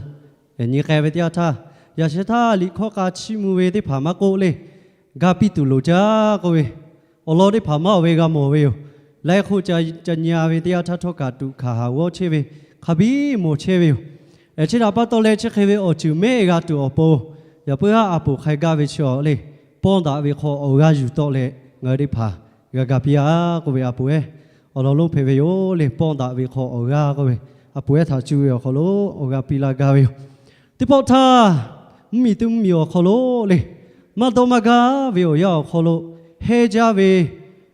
nyi k'ai ve teˇ yanˇ htaˇ, yaꞈ sheh htaˇ liꞈ hkawˇ k'a chiˇ mvuh ve teˇ hpaˍ maˇ k'oˆ le, ga piˇ tuˬ loˍ jaˇ k'oˆ ve, awˬ lawn teˇ hpaˍ maˇ oˬ ve g'a mawˬ ve yoˬ. Laiˉ hk'oˆ ca nyi a ve teˇ yanˇ htaˇ htawˇ kaꞈ tuꞈ hkanˍ haˍ g'awˇ chehˇ ve, hk'a biˉ mawˬ chehˇ ve yoˬ. Eˬ, chi htaꞈ pa taw leh chi hk'e ve awˬ ceuˬ mehˆ g'a tuˬ awˬ pon, yaꞈ puiˉ haˉ a poˍ hk'ai gaˇ ve chi le, pawˇ daꞈ ve hk'aw awˬ g'aˇ yuˬ tawˆ leh ngaˬ hui teˇ hpaˍ g'a ga piˇ a k'oˆ ve a poˍ ehˉ awˬ lawn lonˉ hpehꞈ ve yoˬ le. Pawˇ daꞈ ve hk'aw awˬ g'aˇ k'oˆ ve, a poˍ ehˉ htaꞈ cuˇ ve awˬ hk'aw lo awˬ g'aˇ piˇ laˇ gaˇ ve yoˬ. Teˇ pawˆ htaˇ, mvuhˇmiˬ teˇ mvuhˇmiˬ awˬ hk'aw lo le, maˇ dawˇ maˇ gaˇ ve awˬ yanˇ awˬ hk'aw lo hehnˇ jaˇ ve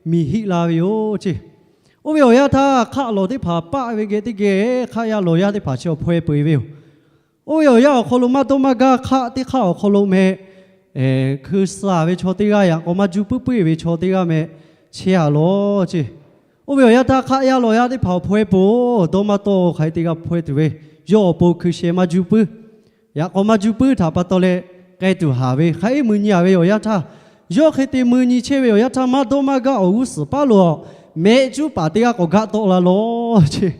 miˬ hiˆ la ve yoˬ ceˇ. Oˇ ve awˬ yanˇ htaˇ hk'aˆ lawˬ teˇ hpaˍ paˆ ve geh teˇ geh hk'aˆ yaˇ lawˬ yaˇ teˇ hpaˍ chi awˬ hpaweh peu-eˬ ve yoˬ. Oˇ ve awˬ yanˇ awˬ hk'aw lo maˇ dawˇ maˇ gaˇ hk'aˆ teˇ hk'aˆ awˬ hk'aw lo meh, hkui suh ve chaw teˇ g'aˇ yaꞈ k'aw maˇ juˇ puiˉ puiˉ ve chaw teˇ g'aˇ meh chehˇ a lawˬ ceˇ. Oˇ ve awˬ yanˇ htaˇ hk'aˆ yaˇ lawˬ yaˇ teˇ hpaˍ awˬ hpaweh peu-oˬ, dawˇ maˇ tawˆ hk'aˬ hk'e te g'a hpaweh tuˬ ve, yawˇ awˬ pon hkui sheh maˇ juˇ puiˉ, yaꞈ k'aw maˇ juˇ puiˉ htaꞈ pa taw leh k'ai tuˬ haˍ ve hk'aˬ hk'e mui nyi a ve awˬ yanˇ htaˇ, yawˇ hk'e te mui nyi chehˇ ve awˬ yanˇ htaˇ maˇ dawˇ maˇ gaˇ awˬ g'uˇ suhˍ paˉ lo mehˆ cuˉ paˍ teˇ g'aˇ k'awꞈ gaˆ tawˆ la lawˬ ceˇ.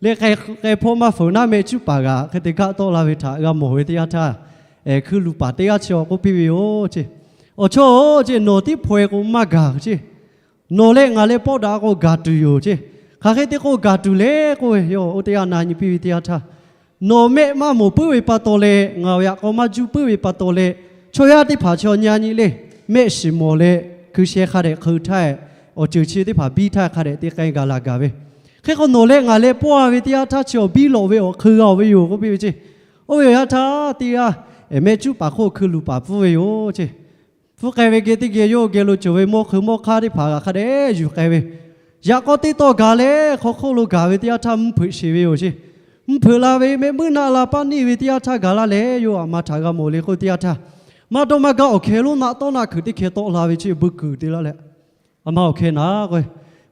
Le k'ai hpawˇ maˇ feuˍ naˉ mehˆ cuˉ paˍ g'aꞈ hk'e te gaˆ tawˆ la ve htaꞈ g'a mawˬ ve teˇ yanˇ htaˇ, hkui luˬ paˍ teˇ g'aˇ chi awˬ k'oˆ piˇ ve yoˬ ceˇ. Awˬ chawˇ-oˬ ceˇ, nawˬ tiˉ hpaweh k'o maˇ gaˬ ceˇ. Nawˬ leh ngaˬ leh pawˆ daꞈ k'o gaˬ tuˬ yoˬ ceˇ. Hk'aˬ hk'e te k'o gaˬ tuˬ le k'oˆ ve, yawˇ oˇ teˇ g'aˇ na nyi piˇ ve teˇ yanˇ htaˇ, nawˬ mehˆ maˇ mawˬ puiˉ ve pa taw leh ngaˬ awˬ yaꞈ k'aw maˇ juˇ puiˉ ve pa taw leh, chaw yaˇ teˇ hpaˍ chi awˬ nyi a nyi le, mehˆ shiˍ mawˬ leh hkui sheh hk'a dehꞈ hk'eu htaˇ, awˬ ceuˬ chi teˇ hpaˍ biˇ htaˇ hk'a dehꞈ te k'ai gaˬ la gaˬ ve. Hk'e k'o nawˬ leh ngaˬ leh pawˆ a ve teˇ yanˇ htaˇ chi awˬ biˇ lawꞈ ve awˬ hk'eu g'a-oˬ ve yoˬ k'oˆ piˇ ve ceˇ. Oˇ ve awˬ yanˇ htaˇ teˇ g'aˇ mehˆ cuˉ paˍ hk'oˆ hkui luˬ paˍ pfuhˇ ve yoˬ ceˇ. Pfuhˇ k'ai ve geh teˇ geh yawˇ geh lo cawˬ ve mawˇ hk'eun mawˇ hk'aˇ teˇ hpaˍ g'a hk'a dehꞈ yuˬ k'ai ve, yaꞈ k'aw teˇ taw gaˬ leh hk'aw hk'oˆ lo gaˬ ve teˇ yanˇ htaˇ mvuhˇ hpeuꞈ sheˍ ve yoˬ ceˇ. Mvuhˇ hpeuꞈ la ve mehˆ muiˉ naˆ la paˇ neˇ ve teˇ yanˇ htaˇ gaˬ la leh yawˇ aˬ ma htaꞈ g'a mawˬ le k'oˆ ve teˇ yanˇ htaˇ, maˇ dawˇ maˇ gaˇ awˬ hkeh lonˉ naˆ tawˉ naˆ hkeuꞈ teˇ hkeh tawˆ la ve ceˇ, beuꞈ kuiˬ te laˇ leh, aˬ ma awˬ hkeh naˍ k'o,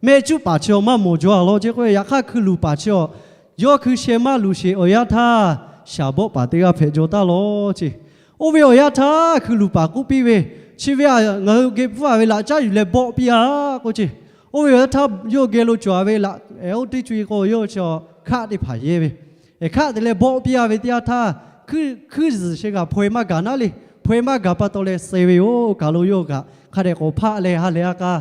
mehˆ cuˉ paˍ chi awˬ maˇ mawˬ jaw a law ceˇ k'o, yaꞈ hk'aˇ hkui luˬ paˍ chi awˬ, yawˇ hkui sheh maˇ luˬ sheˍ awˬ yanˇ htaˇ, shaˍ bawˆ paˍ teˇ g'aˇ hpehꞈ jaw taˇ law ceˇ. Oˇ ve awˬ yanˇ htaˇ hkui luˬ paˍ k'oˆ piˇ ve, chi ve ngaˬ hui geh pfuhˇ a ve laꞈ caˉ yuˬ leh bawˆ piˇ a k'oˆ ceˇ. Oˇ ve awˬ yanˇ htaˇ yawˇ geh lo cawˬ a ve laꞈ ehˉ oˇ teˇ co e k'o yawˇ chi hkaˆ teˇ hpaˍ yehˇ ve, hk'aˆ te leh bawˆ piˇ a ve teˇ yanˇ htaˇ, hkuiˉ zuhˬ sheh g'aꞈ hpaw e maˇ gaˬ naˉ le. Hpaw e maˇ gaˬ pa taw leh suh ve yoˬ. Kaˬ lo yawˇ kaꞈ hk'a dehꞈ k'awꞈ hpaˆ leh ha lehˬ a k'a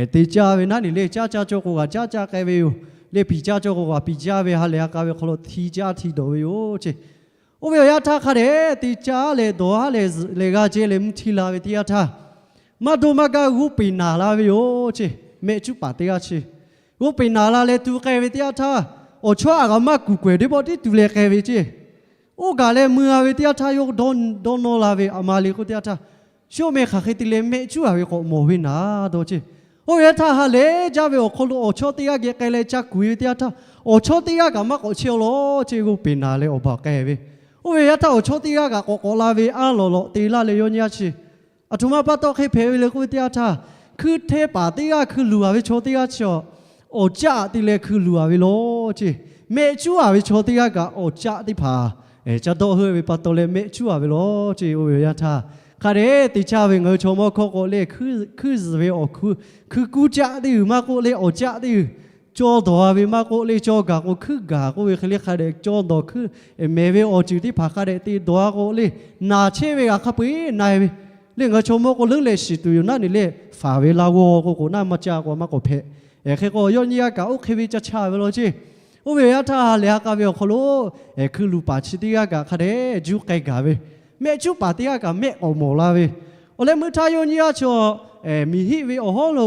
te caˇ ve naˉ nyi le, caˇ caˇ cawˇ k'o g'aꞈ caˇ caˇ k'ai ve yoˬ. Leh piˍ caˇ cawˇ k'o g'aꞈ piˍ caˇ ve ha lehˬ a k'a ve hk'aw lo hti caˇ hti dawˬ ve yoˬ ceˇ. Oˇ ve awˬ yanˇ htaˇ hk'a dehꞈ te caˇ leh dawˬ ha lehˬ zuhꞈ leh g'a ceh leh mvuhˇ hti la ve teˇ yanˇ htaˇ, maˇ dawˇ maˇ gaˇ g'oˇ peˬ naˍ la ve yoˬ ceˇ. Mehˆ cuˉ paˍ teˇ g'aˇ chi g'oˇ peˬ naˍ la leh tu k'ai ve teˇ yanˇ htaˇ, awˬ chawˇ aꞈ g'aꞈ maˇ kuˬ k'awehˬ teˇ pawˆ tiˉ tu leh k'ai ve ceˇ. Oˇ gaˬ leh mui a ve teˇ yanˇ htaˇ yawˇ dawˇ nawˇ la ve aˬ ma le k'oˆ teˇ yanˇ htaˇ, yawˇ meh hk'aˬ hk'e te leh mehˆ cuˉ a ve k'awꞈ mawˬ ve naˍ dawˇ ceˇ. Oˇ ve yanˇ htaˇ ha lehˬ jaˇ ve awˬ hk'aw lo awˬ chawˇ teˇ g'aˇ geh k'ai leh ca kuˬ e ve teˇ yanˇ htaˇ, awˬ chawˇ teˇ g'aˇ kaꞈ maˇ k'awꞈ chehˇ aw law ceˇ, g'oˇ peˬ naˍ leh awˬ baˬ k'ai ve. Oˇ ve yanˇ htaˇ awˬ chawˇ teˇ g'aˇ kaꞈ k'awꞈ k'awꞈ la ve a lawˬ lawꞈ te laˇ leh yawˇ nyi a chi, aˬ htoꞈ ma pa taw hk'e hpehꞈ ve le k'oˆ ve teˇ yanˇ htaˇ, hkuiˉ hteˇ paˍ teˇ g'aˇ hkui luˬ a ve chaw teˇ g'aˇ chi awˬ, awˬ caˆ te leh hkui luˬ a ve law ceˇ. Mehˆ cuˉ a ve chaw teˇ g'aˇ kaꞈ awˬ caˆ teˇ hpaˍ ca dawˆ heuˆ ve pa taw leh mehˆ cuˉ a ve law ceˇ. Oˇ ve awˬ yanˇ htaˇ hk'a dehꞈ te caˇ ve ngaˬ hui chaw mawˇ hkawˇ k'o le, hkuiˉ zuhˬ ve awˬ hkuiˉ kuˉ caˆ teˇ g'uiˬ maˇ k'oˆ le, awˬ caˆ teˇ g'uiˬ cawˇ dawˬ a ve maˇ k'oˆ le, cawˇ gaˬ k'o hkuiˉ gaˬ k'oˆ ve hk'e le hk'a dehꞈ cawˇ dawˬ hkuiˉ mehˍ ve awˬ ceuˬ teˇ hpaˍ hk'a dehꞈ te dawˬ a k'o le, naˬ chehˇ ve g'aꞈ hk'a peu-eˬ na e ve le. Ngaˬ hui chaw mawˇ k'o leuˉ leh shiˍ tuˬ yoˬ naˉ nyi le, faˍ ve laˇ g'awˇ k'o k'o naˉ maˇ caˇ k'o maˇ k'awꞈ hpehꞈ. Hk'e k'o yawˇ nyi g'aˇ kaꞈ oˇ hk'e ve ca cha ve law ceˇ. Oˇ ve awˬ yanˇ htaˇ ha lehˬ a k'a ve awˬ hk'aw lo hkuiˉ luˬ paˍ chi teˇ g'aˇ kaꞈ hk'a dehꞈ juˇ k'ai gaˬ ve, mehˆ cuˉ paˍ teˇ g'aˇ kaꞈ mehˆ k'awꞈ mawˬ la ve. Awˬ leh meuˇ htaˇ yawˇ nyi a chaw, miˬ hiˆ ve awˬ hawˉ lo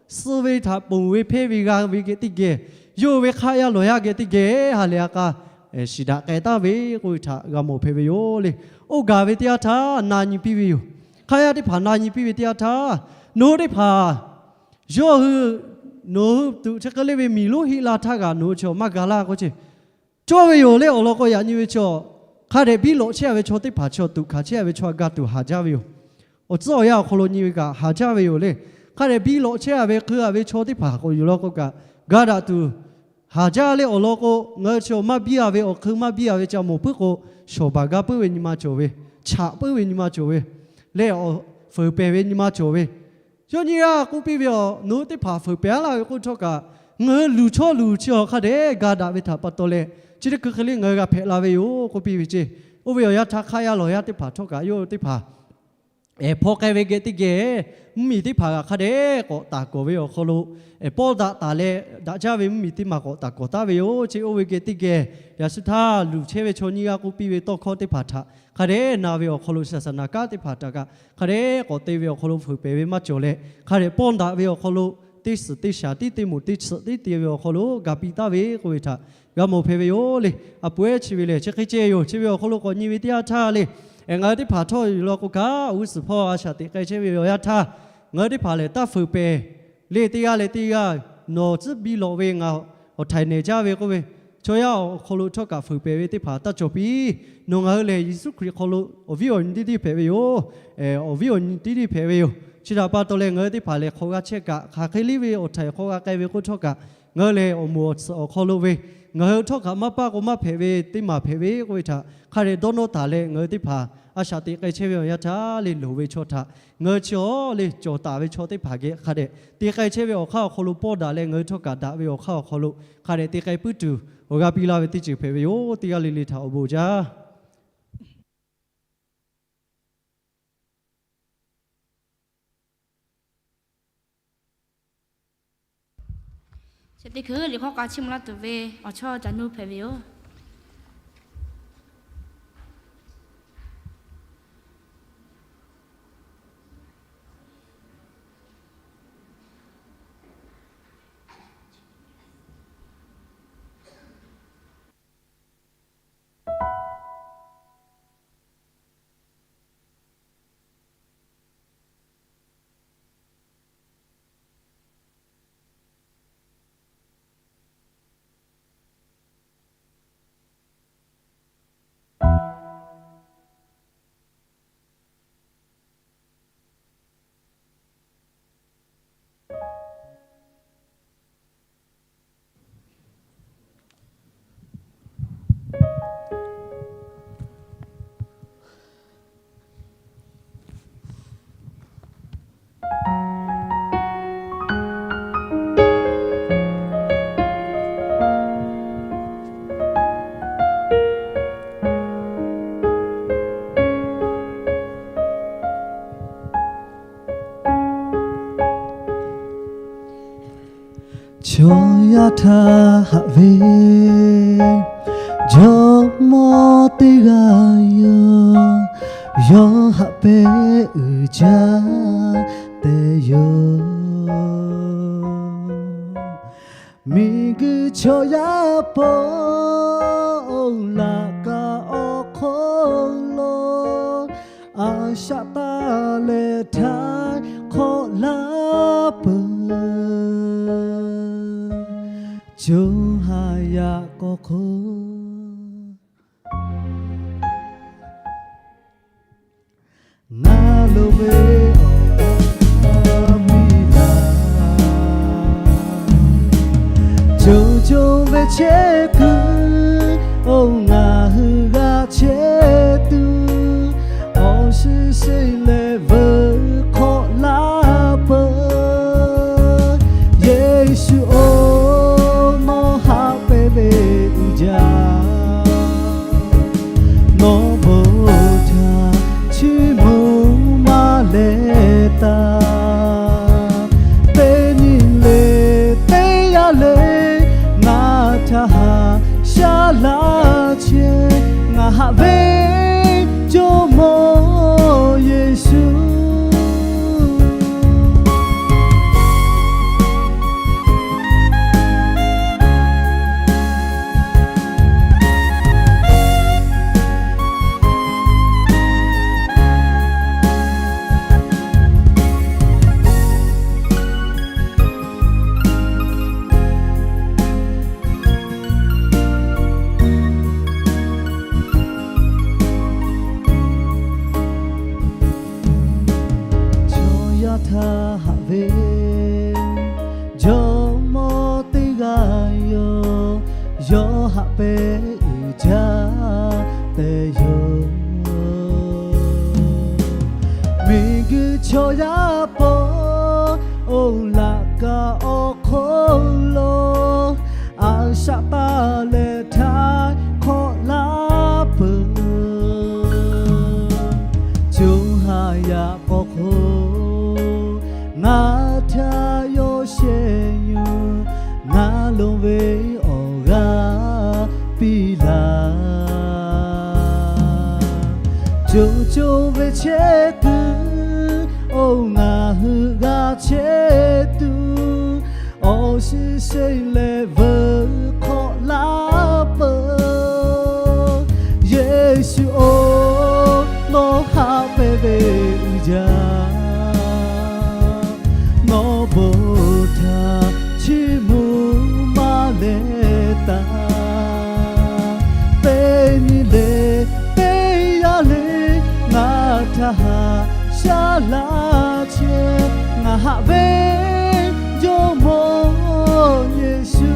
suh ve htaꞈ ponˬ ve hpeˇ ve g'a ve geh teˇ geh, yawˇ ve hk'aˆ yaˇ lawˬ yaˇ geh teˇ geh ha lehˬ a k'a shiˍ daꞈ k'ai taˍ ve k'oˆ ve htaꞈ g'a mawˬ hpehꞈ ve yoˬ le. Oˇ gaˬ ve teˇ yanˇ htaˇ na nyi piˇ ve yoˬ. Hk'aˆ yaˇ teˇ hpaˍ na nyi piˇ ve teˇ yanˇ htaˇ, nawˬ hui teˇ hpaˍ yawˇ hui, nawˬ hui tuꞈ chi hk'e le ve miˬ lonˉ heˆ la htaˇ kaꞈ nawˬ hui chaw maˇ ga laˇ k'oˆ ce. Cawˇ ve yoˬ le awˬ lawn k'o yaꞈ nyi ve chaw, hk'a dehꞈ biˇ lawꞈ chehˇ a ve chaw teˇ hpaˍ chi tuꞈ hkanˍ chehˇ a ve chaw a ga tuˬ haˍ jaˇ ve yoˬ. Awˬ tcuhˉ awˬ yanˇ awˬ hk'aw lo nyi ve kaꞈ haˍ jaˇ ve yoˬ le. Hk'a dehꞈ biˇ lawꞈ chehˇ a ve hk'e a ve chaw teˇ hpaˍ k'o yoˬ lawn k'o kaꞈ, ga daꞈ tuˬ haˍ jaˇ le awˬ lawn k'o, ngaˬ hui chaw maˇ biˇ a ve awˬ hk'eun maˇ biˇ a ve ca mawˬ puiˉ k'o, shawˍ baˬ ga puiˉ ve nyi ma cawˬ ve, chaꞈ puiˉ ve nyi ma cawˬ ve, leh awˬ fuiˍ pehˍ ve nyi ma cawˬ ve, yawˇ nyi g'aˇ k'oˆ piˇ ve awˬ, nawˬ hui teˇ hpaˍ fuiˍ pehˍ a laˇ ve k'oˆ htawˇ kaꞈ, ngaˬ hui luˬ chawˇ luˬ chi awˬ hk'a dehꞈ ga daꞈ ve htaꞈ pa taw leh, chi teˇ hkui hk'e le ngaˬ hui g'a hpehꞈ la ve yoˬ k'oˆ piˇ ve ceˇ. Oˇ ve awˬ yanˇ htaˇ hk'aˆ yaˇ lawˬ yaˇ teˇ hpaˍ htawˇ kaꞈ yawˇ hui teˇ hpaˍ hpaw k'ai ve geh teˇ geh, mvuhˇmiˬ teˇ hpaˍ g'aꞈ hk'a dehꞈ k'awꞈ taˍ kawˍ ve awˬ hk'aw lo, pawˇ daꞈ taˍ leh daꞈ jaˇ ve mvuhˇmiˬ teˇ maˬ k'awꞈ taˍ kawˍ taˍ ve yoˬ ceˇ. Oˇ ve geh teˇ geh, yaꞈ shu htaˇ luˬ chehˇ ve chaw nyiˇ g'aˇ k'oˆ piˇ ve tawˇ hkawˇ teˇ hpaˍ htaꞈ hk'a dehꞈ na ve awˬ hk'aw lo, saˍsaˍnaˍ kanˉ teˇ hpaˍ htaꞈ kaꞈ hk'a dehꞈ k'awꞈ te ve awˬ hk'aw lo fuiˍ pehˍ ve maˇ cawˬ leh, hk'a dehꞈ pawˇ daꞈ ve awˬ hk'aw lo, teˇ suhˍ teˇ shaˍ tiˉ teˇ moˍ teˇ tsuhꞈ tiˉ te ve awˬ hk'aw lo ga piˇ taˍ ve k'oˆ ve htaꞈ g'a mawˬ hpehꞈ ve yoˬ le. A pu ehˉ chi ve lehˬ chi hk'e ceh yoˬ. Chi ve awˬ hk'aw lo k'awꞈ nyi ve teˇ yanˇ htaˇ le, ngaˬ hui teˇ hpaˍ htawˇ yoˬ lawn k'o kaꞈ, g'uˇ suhˍ hpawˇ a shaꞈ teꞈ k'ai chehˇ ve awˬ yanˇ htaˇ, ngaˬ hui teˇ hpaˍ lehˬ taˇ fuiˍ pehˍ le. Teˇ g'aˇ leh teˇ g'aˇ, nawˬ tcuhˉ biˇ lawꞈ ve ngaˬ awˬ htaiˍ nehˬ jaˇ ve k'oˆ ve, chaw yaˇ awˬ hk'aw lo htawˇ kaꞈ fuiˍ pehˍ ve teˇ hpaˍ taˇ cawˬ piˇ. Nawˬ ngaˬ hui lehˬ Yeˍsuˆ Hkriꞈ hk'aw lo awˬ viˉ awˬ nyi tiˉ tiˉ hpehꞈ ve yoˬ. Awˬ viˉ awˬ nyi tiˉ tiˉ hpehꞈ ve yoˬ. Chi htaꞈ pa taw leh ngaˬ hui teˇ hpaˍ lehˬ hk'awꞈ g'a chehˇ kaꞈ, hk'aˬ hk'e liˇ ve awˬ htaiˍ hk'awꞈ g'a k'ai ve k'oˆ htawˇ kaꞈ, ngaˬ hui lehˬ awˬ moˍ awˬ tsuhꞈ awˬ hk'aw lo ve, ngaˬ hui htawˇ kaꞈ maˇ paˇ k'o maˇ hpehꞈ ve teˇ maˬ hpehꞈ ve k'oˆ ve htaꞈ hk'a dehꞈ dawˇ nawˇ taˍ leh, ngaˬ hui teˇ hpaˍ a shaꞈ teꞈ k'ai chehˇ ve awˬ yanˇ htaˇ le, loˍ ve chaw htaꞈ ngaˬ hui chi awˬ le cawˬ taˍ ve chaw teˇ hpaˍ geh hk'a dehꞈ te k'ai chehˇ ve awˬ hk'aˇ awˬ hk'aw lo pawˇ daꞈ leh, ngaˬ hui htawˇ kaꞈ daꞈ ve awˬ hk'aˇ awˬ hk'aw lo hk'a dehꞈ te k'ai puiˉ tuˬ awˬ g'a piˇ laˇ ve teˇ ceuˬ hpehꞈ ve yoˬ. Teˇ g'aˇ le le htaꞈ awˬ bon jaˇ. Chi teˇ hkui liꞈ hkawˇ k'a chiˇ mvuh laˇ tuˬ ve awˬ chawˇ Ca Nuˇ hpehꞈ ve yoˬ. Chaw yaˇ htaˇ haꞈ ve jawˇmawˇ teˇ g'aˇ yoˬ. Yawˇ haꞈ pehˇ uiˍ jaˇ tehꞈ yoˬ. Miˬguiˬ chaw yaˇ paw oˇ laꞈ ka awˬ hk'aw lo, a shaꞈ taˇ leh htaˇ hk'awꞈ laˇ peuˬ. Co ha yaꞈ k'aw hk'oˆ ngaˬ lo ve awˬ miˬ laˬ. Co co ve chehˇ kuiˬ, oˇ ngaˬ hui g'a chehˇ tuˬ, awˬ shiˍ sheˍ leh veuꞈ hk'awꞈ laˇ peuˬ. Yeˍsuˆ-oˬ, nawˬ haꞈ pehˇ ve uiˍ jaˇ. Nawˬ bon htaꞈ chiˇ mvuh maˇ leh taˍ. Teˇ nyi le teˇ yanˇ le ngaˬ htaꞈ haꞈ shaˉ laˇ chehˇ. Ngaˬ haꞈ ve Jawˇmawˇ Yeˍsuˆ. Chaw yaˇ htaˇ haꞈ ve jawˇmawˇ teˇ g'aˇ yoˬ. Yawˇ haꞈ pehˇ uiˍ jaˇ tehꞈ yoˬ. Miˬguiˬ chaw yaˇ paw oˇ laꞈ ka awˬ hk'aw lo, a shaꞈ taˇ leh htaˇ hk'awꞈ laˇ peuˬ. Co ha yaꞈ k'aw hk'oˆ ngaˬ htaꞈ yawˇ shehˍ yuˬ, ngaˬ lo ve awˬ g'aˇ piˇ laˇ. Co co ve chehˇ kuiˬ, oˇ ngaˬ hui g'a chehˇ tuˬ, awˬ shiˍ sheˍ leh veuꞈ hk'awꞈ laˇ peuˬ. Yeˍsuˆ-oˬ, nawˬ haꞈ pehˇ ve uiˍ jaˇ. Nawˬ bon htaꞈ chiˇ mvuh maˇ leh taˍ. Teˇ nyi le teˇ yanˇ le ngaˬ htaꞈ haꞈ shaˉ laˇ chehˇ. Ngaˬ haꞈ ve Jawˇmawˇ Yeˍsuˆ.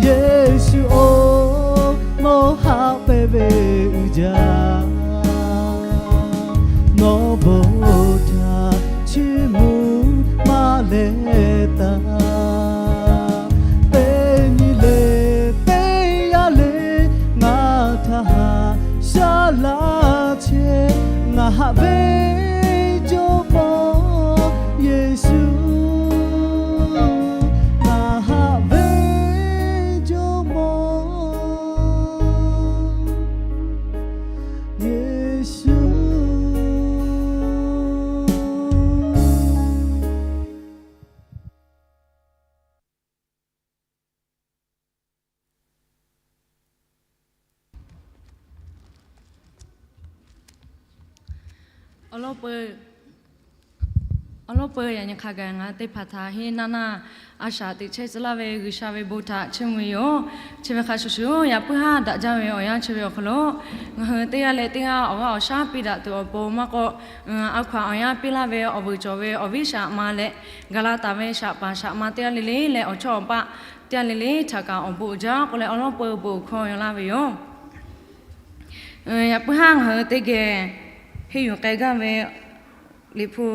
Yeˍsuˆ-oˬ, nawˬ haꞈ pehˇ ve uiˍ jaˇ. Nawˬ bon htaꞈ chiˇ mvuh maˇ leh taˍ. Teˇ nyi le teˇ yanˇ le ngaˬ htaꞈ haꞈ shaˉ laˇ chehˇ. Ngaˬ haꞈ ve Jawˇmawˇ Yeˍsuˆ. Awˬ lawn peuˬ, awˬ lawn peuˬ yaꞈ nyi hk'a gaˬ ngaˬ hui teˇ hpaˍ htaꞈ henˇ naˇ naˇ a shaꞈ teꞈ chehˇ tcuh laˇ ve G'uiˬsha ve bon htaꞈ chiˇ mvuh ve yoˬ. Chi ve hk'a shuˍ shuˍ, yaꞈ puiˉ haˉ daꞈ jaˇ ve awˬ yanˇ chi ve awˬ hk'aw lo, ngaˬ hui teˇ g'aˇ leh teˇ g'aˇ awˬ g'aˇ awˬ shaˉ piˇ daꞈ tuˬ awˬ pon maˇ k'o, a hkaw anˬ awˬ yanˇ piˇ laˇ ve awˬ vuiˬ cawˬ ve awˬ viˉ shaꞈ ma leh, gaˬ la taˍ ve shaꞈ paˍ shaꞈ ma teˇ g'aˇ le le leh awˬ chawˇ awˬ paˆ teˇ g'aˇ le le htaꞈ kaꞈ awˬ bon uiˍ jaˇ k'oˆ leh awˬ lawn peuˬ bon hkawˇ yaw laˇ ve yoˬ. Yaꞈ puiˉ haˉ ngaˬ hui teˇ geh henˇ yuˬ k'ai gaˇ ve Liꞈ hpu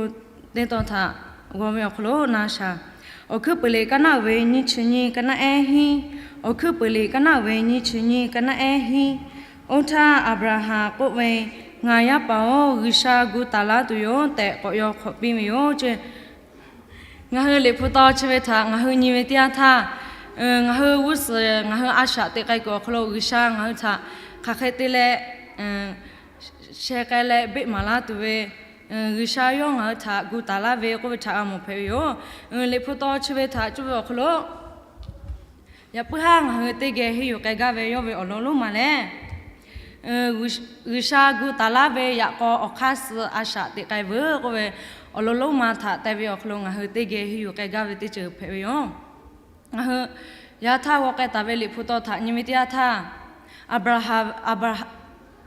teˇ tawn htaꞈ g'aw ve awˬ hk'aw lo na shaˍ. Awˬ hkuiˉ peuˍ liꞈ kaˇ naˉ uiˍ ve nyiˇ chi nyiˇ kaˇ naˉ ehˉ hinˉ, awˬ hkuiˉ peuˍ liꞈ kaˇ naˉ uiˍ ve nyiˇ chi nyiˇ kaˇ naˉ ehˉ hinˉ, oˇ htaˇ Aˍbraˍhanˍ k'oˆ ve, Ngaˬ yaˇ paˍ-oˬ, G'uiˬsha gu taˍ laˇ tuˬ yoˬ tehꞈ k'awꞈ yaw hk'awꞈ piˇ ve yoˬ ce. Ngaˬ hui Liꞈ hpu taw chi ve htaꞈ ngaˬ hui nyi ve teˇ yanˇ htaˇ, ngaˬ hui g'uˇ suhˍ ngaˬ hui a shaꞈ teꞈ k'ai kuiˬ awˬ hk'aw lo G'uiˬsha ngaˬ hui htaꞈ hk'aˬ hk'e te leh sheh k'ai leh beˆ maˍ laˇ tuˬ ve, G'uiˬsha yawˇ ngaˬ hui htaꞈ gu taˍ laˇ ve k'oˆ ve htaꞈ g'a mawˬ hpehꞈ ve yoˬ. Liꞈ hpu taw chi ve htaꞈ cuˇ ve awˬ hk'aw lo, yaꞈ puiˉ haˉ ngaˬ hui teˇ geh henˇ yuˬ k'ai gaˇ ve yawˇ ve awˬ lawn lonˉ ma lehˬ, G'uiˬsha gu taˍ laˇ ve yaꞈ k'aw awˬ hk'aˇ suh a shaꞈ teꞈ k'ai veuˬ k'oˆ ve awˬ lawn lonˉ ma htaꞈ te ve awˬ hk'aw lo ngaˬ hui teˇ geh henˇ yuˬ k'ai gaˇ ve teˇ ceuˬ hpehꞈ ve yoˬ. Ngaˬ hui yaꞈ htaˇ g'aw k'ai taˍ ve Liꞈ hpu taw htaꞈ nyi ve teˇ yanˇ htaˇ,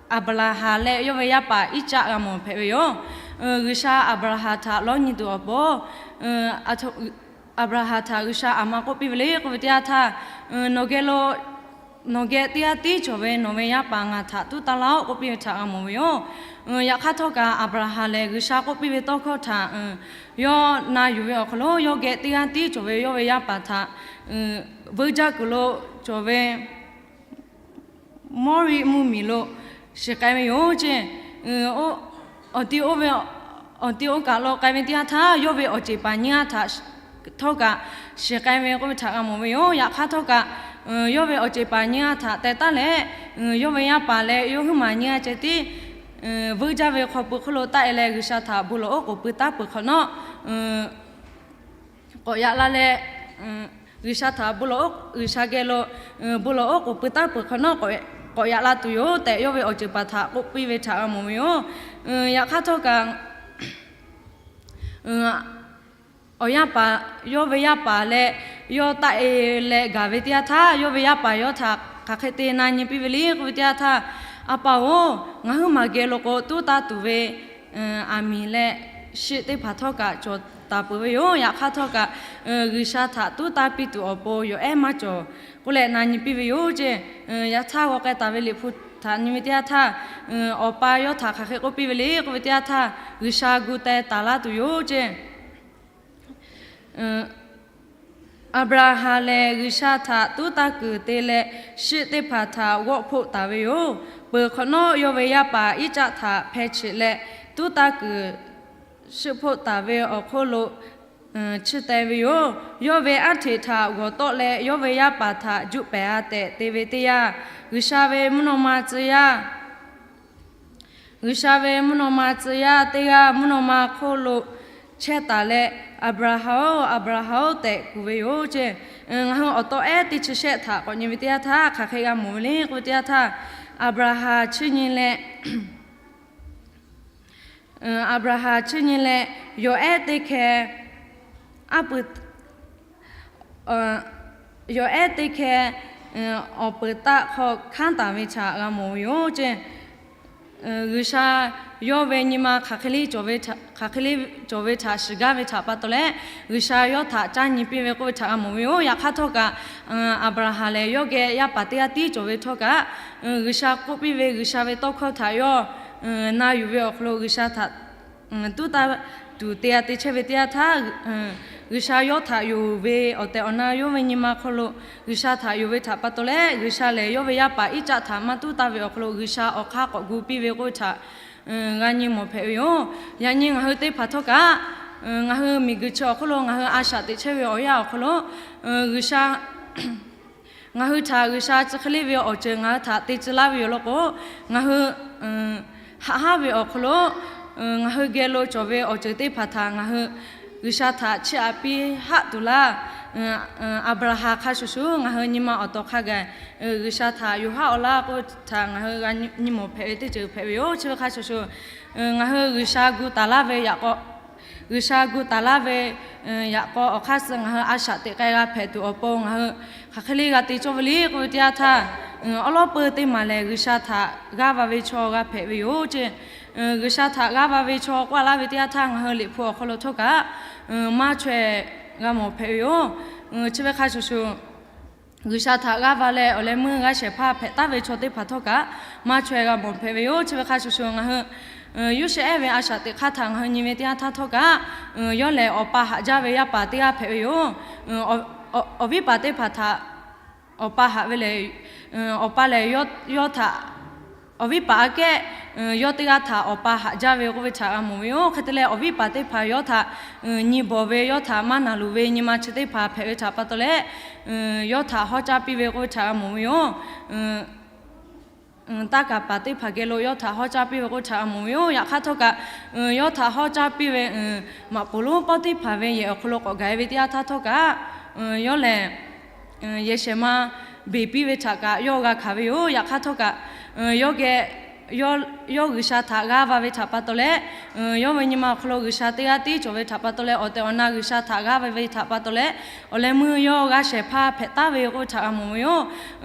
Aˍbraˍhanˍ leh yawˇ ve yaˇ paˍ Iˉcaˆ g'a mawˬ hpehꞈ ve yoˬ. G'uiˬsha Aˍbraˍhanˍ htaꞈ lawˇ nyi tuˬ awˬ pon, Aˍbraˍhanˍ htaꞈ G'uiˬsha aˬ ma k'oˆ piˇ ve le k'oˆ ve teˇ yanˇ htaˇ, nawˬ geh lo nawˬ geh teˇ g'aˇ tiˉ cawˬ ve nawˬ ve yaˇ paˍ ngaˬ htaꞈ tuˉ taˇ laˇ-oˆ k'oˆ piˇ ve htaꞈ g'a mawˬ ve yoˬ. Yaꞈ hk'aˇ htawˇ kaꞈ Aˍbraˍhanˍ lehˬ G'uiˬsha k'oˆ piˇ ve tawˇ hkawˇ htaꞈ yawˇ na yuˬ ve awˬ hk'aw lo yawˇ geh teˇ g'aˇ tiˉ cawˬ ve yawˇ ve yaˇ paˍ htaꞈ veuˇ jaˇ kuiˬ lo cawˬ ve Mawˇriˆ mvuhˇmiˬ lo shiˍ k'ai ve yoˬ ce. Awˬ ti oˇ ve, awˬ ti oˇ kaˬ lo k'ai ve teˇ yanˇ htaˇ yawˇ ve awˬ ceˬ paˍ nyiˇ g'aˇ htaꞈ htawˇ kaꞈ shiˍ k'ai ve k'oˆ ve htaꞈ g'a mawˬ ve yoˬ. Yaꞈ hk'aˇ htawˇ kaꞈ yawˇ ve awˬ ceˬ paˍ nyiˇ g'aˇ htaꞈ teh taˉ leh, yawˇ ve yaˇ paˍ leh yawˇ huiˉ maˬ nyiˇ g'aˇ ceh tiˉ veuˇ jaˇ ve hk'aw pui hk'oˆ lo taˆ e leh G'uiˬsha htaꞈ bon lawˬ oˉ k'oˍ pui taˉ peuˬ hk'awꞈ nawˉ k'awꞈ yaꞈ la leh, G'uiˬsha htaꞈ bon lawˬ oˉ, G'uiˬsha geh lo bon lawˬ oˉ k'oˍ pui taˉ peuˬ hk'awꞈ nawˉ k'awꞈ yaꞈ la tuˬ yoˬ tehꞈ yawˇ ve awˬ ceˬ paˍ htaꞈ k'oˆ piˇ ve htaꞈ g'a mawˬ ve yoˬ. Yaꞈ hk'aˇ htawˇ kaꞈ awˬ yaˇ paˍ, yawˇ ve yaˇ paˍ leh yawˇ taˆ e leh gaˬ ve teˇ yanˇ htaˇ, yawˇ ve yaˇ paˍ yawˇ htaꞈ hk'aˬ hk'e te na nyi piˇ ve le k'oˆ ve teˇ yanˇ htaˇ, A pa-oˬ, ngaˬ huiˉ maˬ geh lo k'o tuˉ taˇ tuˬ ve aˬ miˍ leh shiˆ teˇ hpaˍ htawˇ kaꞈ cawˬ taˍ peuˬ ve yoˬ. Yaꞈ hk'aˇ htawˇ kaꞈ G'uiˬsha htaꞈ tuˉ taˇ piˇ tuˬ awˬ pon yawˬ ehˉ maˇ cawˬ k'oˆ leh na nyi piˇ ve yoˬ ce. Yaꞈ htaˇ g'aw k'ai taˍ ve Liꞈ hpu htaꞈ nyi ve teˇ yanˇ htaˇ, awˬ pa yawˇ htaꞈ hk'aˬ hk'e k'oˆ piˇ ve le k'oˆ ve teˇ yanˇ htaˇ, G'uiˬsha gu teh taˍ laˇ tuˬ yoˬ ce. Aˍbraˍhanˍ lehˬ G'uiˬsha htaꞈ tuˉ taˇ kuiˬ te leh, shiˆ teˇ hpaˍ htaꞈ g'awˆ hpoˆ taˍ ve yoˬ. Peuˬ hk'awꞈ nawˉ, yawˇ ve yaˇ paˍ Iˉcaˆ htaꞈ hpeh cheꞈ leh, tuˉ taˇ kuiˬ shiˆ hpoˆ taˍ ve awˬ hk'oˆ lo chiˇ teh ve yoˬ. Yawˇ ve aˉ hteꞈ htaꞈ g'awˬ tawˆ leh, yawˇ ve yaˇ paˍ htaꞈ juˆ pehˍ-a tehꞈ te ve teˇ yanˇ, G'uiˬsha ve mvuhˇ naw ma tcuh yaˇ G'uiˬsha ve mvuhˇ naw ma tcuh yaˇ teˇ g'aˇ mvuhˇ naw ma hk'oˆ lo chehˇ taˍ leh, Aˍbraˍhanˍ-oˬ, Aˍbraˍhanˍ-oˬ tehꞈ kuˬ ve yoˬ ce. Ngaˬ hui awˬ taw ehˉ teˇ chi shehˆ htaꞈ k'awꞈ nyi ve teˇ yanˇ htaˇ, hk'aˬ hk'e g'a mawˬ ve le k'oˆ ve teˇ yanˇ htaˇ, Aˍbraˍhanˍ chiˇ nyi leh, Aˍbraˍhanˍ chiˇ nyi leh, yawˬ ehˉ teˇ hkeh aˉ pu yawˬ ehˉ teˇ hkeh awˬ peuˬ taˆ hk'aw hkanˉ taˍ ve htaꞈ g'a mawˬ ve yoˬ ce. G'uiˬsha yawˇ ve nyi ma hk'aˬ hk'e le cawˬ ve htaꞈ shiˍ gaˇ ve htaꞈ pa taw leh, G'uiˬsha yawˇ htaꞈ caˇ nyi piˇ ve k'oˆ ve htaꞈ g'a mawˬ ve yoˬ. Yaꞈ hk'aˇ htawˇ kaꞈ, Aˍbraˍhanˍ lehˬ yawˇ geh yaˇ paˍ teˇ g'aˇ tiˉ cawˬ ve htawˇ kaꞈ, G'uiˬsha k'oˆ piˇ ve G'uiˬsha ve tawˇ hkawˇ htaꞈ yawˇ na yuˬ ve awˬ hk'aw lo G'uiˬsha htaꞈ tuˉ taˇ tuˬ te g'a te chehˇ ve teˇ yanˇ htaˇ, G'uiˬsha yawˇ htaꞈ yonˍ ve awˬ tehˬ awˬ na yawˇ ve nyi ma hk'aw lo G'uiˬsha htaꞈ yonˍ ve htaꞈ pa taw leh, G'uiˬsha lehˬ yawˇ ve yaˇ paˍ Iˉcaˆ htaꞈ maˇ tuˉ taˇ ve awˬ hk'aw lo G'uiˬsha awˬ hk'aˇ k'awꞈ gu piˇ ve k'oˆ ve htaꞈ g'a nyi mawˬ hpehꞈ ve yoˬ. Yaꞈ nyi ngaˬ hui teˇ hpaˍ htawˇ kaꞈ, ngaˬ hui miˬguiˬ chi awˬ hk'oˆ lo ngaˬ hui a shaꞈ teꞈ chehˇ ve awˬ yanˇ awˬ hk'aw lo, G'uiˬsha ngaˬ hui htaꞈ G'uiˬsha chi hk'e le ve awˬ ceuˬ ngaˬ hui htaꞈ te tcuh laˇ ve yoˬ law k'o, ngaˬ hui haꞈ haˉ ve awˬ hk'aw lo ngaˬ hui geh lo cawˬ ve awˬ ceuˬ teˇ hpaˍ htaꞈ ngaˬ hui G'uiˬsha htaꞈ chiˇ aꞈ piˇ haˆ tuˬ laˇ. Aˍbraˍhanˍ hk'a shuˍ shuˍ ngaˬ hui nyi ma awˬ tawˍ hk'a gaˬ G'uiˬsha htaꞈ yonˍ haˉ awˬ laˇ k'oˆ htaꞈ ngaˬ hui nyi mawˬ hpehꞈ ve teˇ ceuˬ hpehꞈ ve yoˬ. Chi ve hk'a shuˍ shuˍ, ngaˬ hui G'uiˬsha gu taˍ laˇ ve yaꞈ k'aw, G'uiˬsha gu taˍ laˇ ve yaꞈ k'aw awˬ hk'aˇ suh ngaˬ hui a shaꞈ teꞈ k'ai g'a hpehꞈ tuˬ awˬ pon ngaˬ hui hk'aˬ hk'e le g'a te cawˇ ve le k'oˆ ve teˇ yanˇ htaˇ, awˉ lawˉ peu teˇ maˬ lehˬ G'uiˬsha htaꞈ g'aˇ va ve chaw g'a hpehꞈ ve yoˬ ce. G'uiˬsha htaꞈ g'aˇ va ve chaw k'oˆ laˇ ve teˇ yanˇ htaˇ ngaˬ hui Liꞈ hpu awˬ hk'aw lo htawˇ kaꞈ maˇ chaweh g'a mawˬ hpehꞈ ve yoˬ. Chi ve hk'a shuˍ shuˍ, G'uiˬsha htaꞈ g'aˇ va leh awˬ leh meuˇ g'aˇ shehˍ hpaˇ hpehꞈ taˍ ve chaw teˇ hpaˍ htawˇ kaꞈ maˇ chaweh g'a mawˬ hpehꞈ ve yoˬ. Chi ve hk'a shuˍ shuˍ ngaˬ hui Yoˇsehꞈ ehˉ ve a shaꞈ teꞈ hk'aˇ htaꞈ ngaˬ hui nyi ve teˇ yanˇ htaˇ htawˇ kaꞈ, yawˇ lehˬ awˬ pa haꞈ jaˇ ve yaˇ paˍ teˇ g'aˇ hpehꞈ ve yoˬ. Awˬ viˉ paˍ teˇ hpaˍ htaꞈ awˬ pa haꞈ ve lehˬ, awˬ pa lehˬ yawˇ htaꞈ, awˬ viˉ paˍ aꞈ kehˉ yawˇ teˇ g'aˇ htaꞈ awˬ pa haꞈ jaˇ ve k'oˆ ve htaꞈ g'a mawˬ ve yoˬ. Hk'e te leh awˬ viˉ paˍ teˇ hpaˍ yawˇ htaꞈ nyi bawˬ ve, yawˇ htaꞈ maˇ na luˬ ve nyi ma chi teˇ hpaˍ hpehꞈ ve htaꞈ pa taw leh, yawˇ htaꞈ hawˉ caˇ piˇ ve k'oˆ ve htaꞈ g'a mawˬ ve yoˬ. Taˇ kaˍ paˍ teˇ hpaˍ geh lo yawˇ htaꞈ hawˉ caˇ piˇ ve k'oˆ ve htaꞈ g'a mawˬ ve yoˬ. Yaꞈ hk'aˇ htawˇ kaꞈ, yawˇ htaꞈ hawˉ caˇ piˇ ve maꞈ poˍ lonˉ pawˇ teˇ hpaˍ ve yehˬ awˬ hk'aw lo k'awꞈ gaˬ e ve teˇ yanˇ htaˇ htawˇ kaꞈ, yawˇ lehˬ yehˬ shehˍ ma beˬ piˇ ve htaꞈ kaꞈ yawˇ g'a hkanˍ ve yoˬ. Yaꞈ hk'aˇ htawˇ kaꞈ, yawˇ geh, yawˇ G'uiˬsha htaꞈ g'aˇ va ve htaꞈ pa taw leh, yawˇ ve nyi ma awˬ hk'aw lo G'uiˬsha teˇ g'aˇ tiˉ cawˬ ve htaꞈ pa taw leh, awˬ tehˬ awˬ na G'uiˬsha htaꞈ g'aˇ va ve htaꞈ pa taw leh, awˬ leh meuˇ yawˇ g'aˇ shehˍ hpaˇ hpehꞈ taˍ ve k'oˆ ve htaꞈ g'a mawˬ ve yoˬ.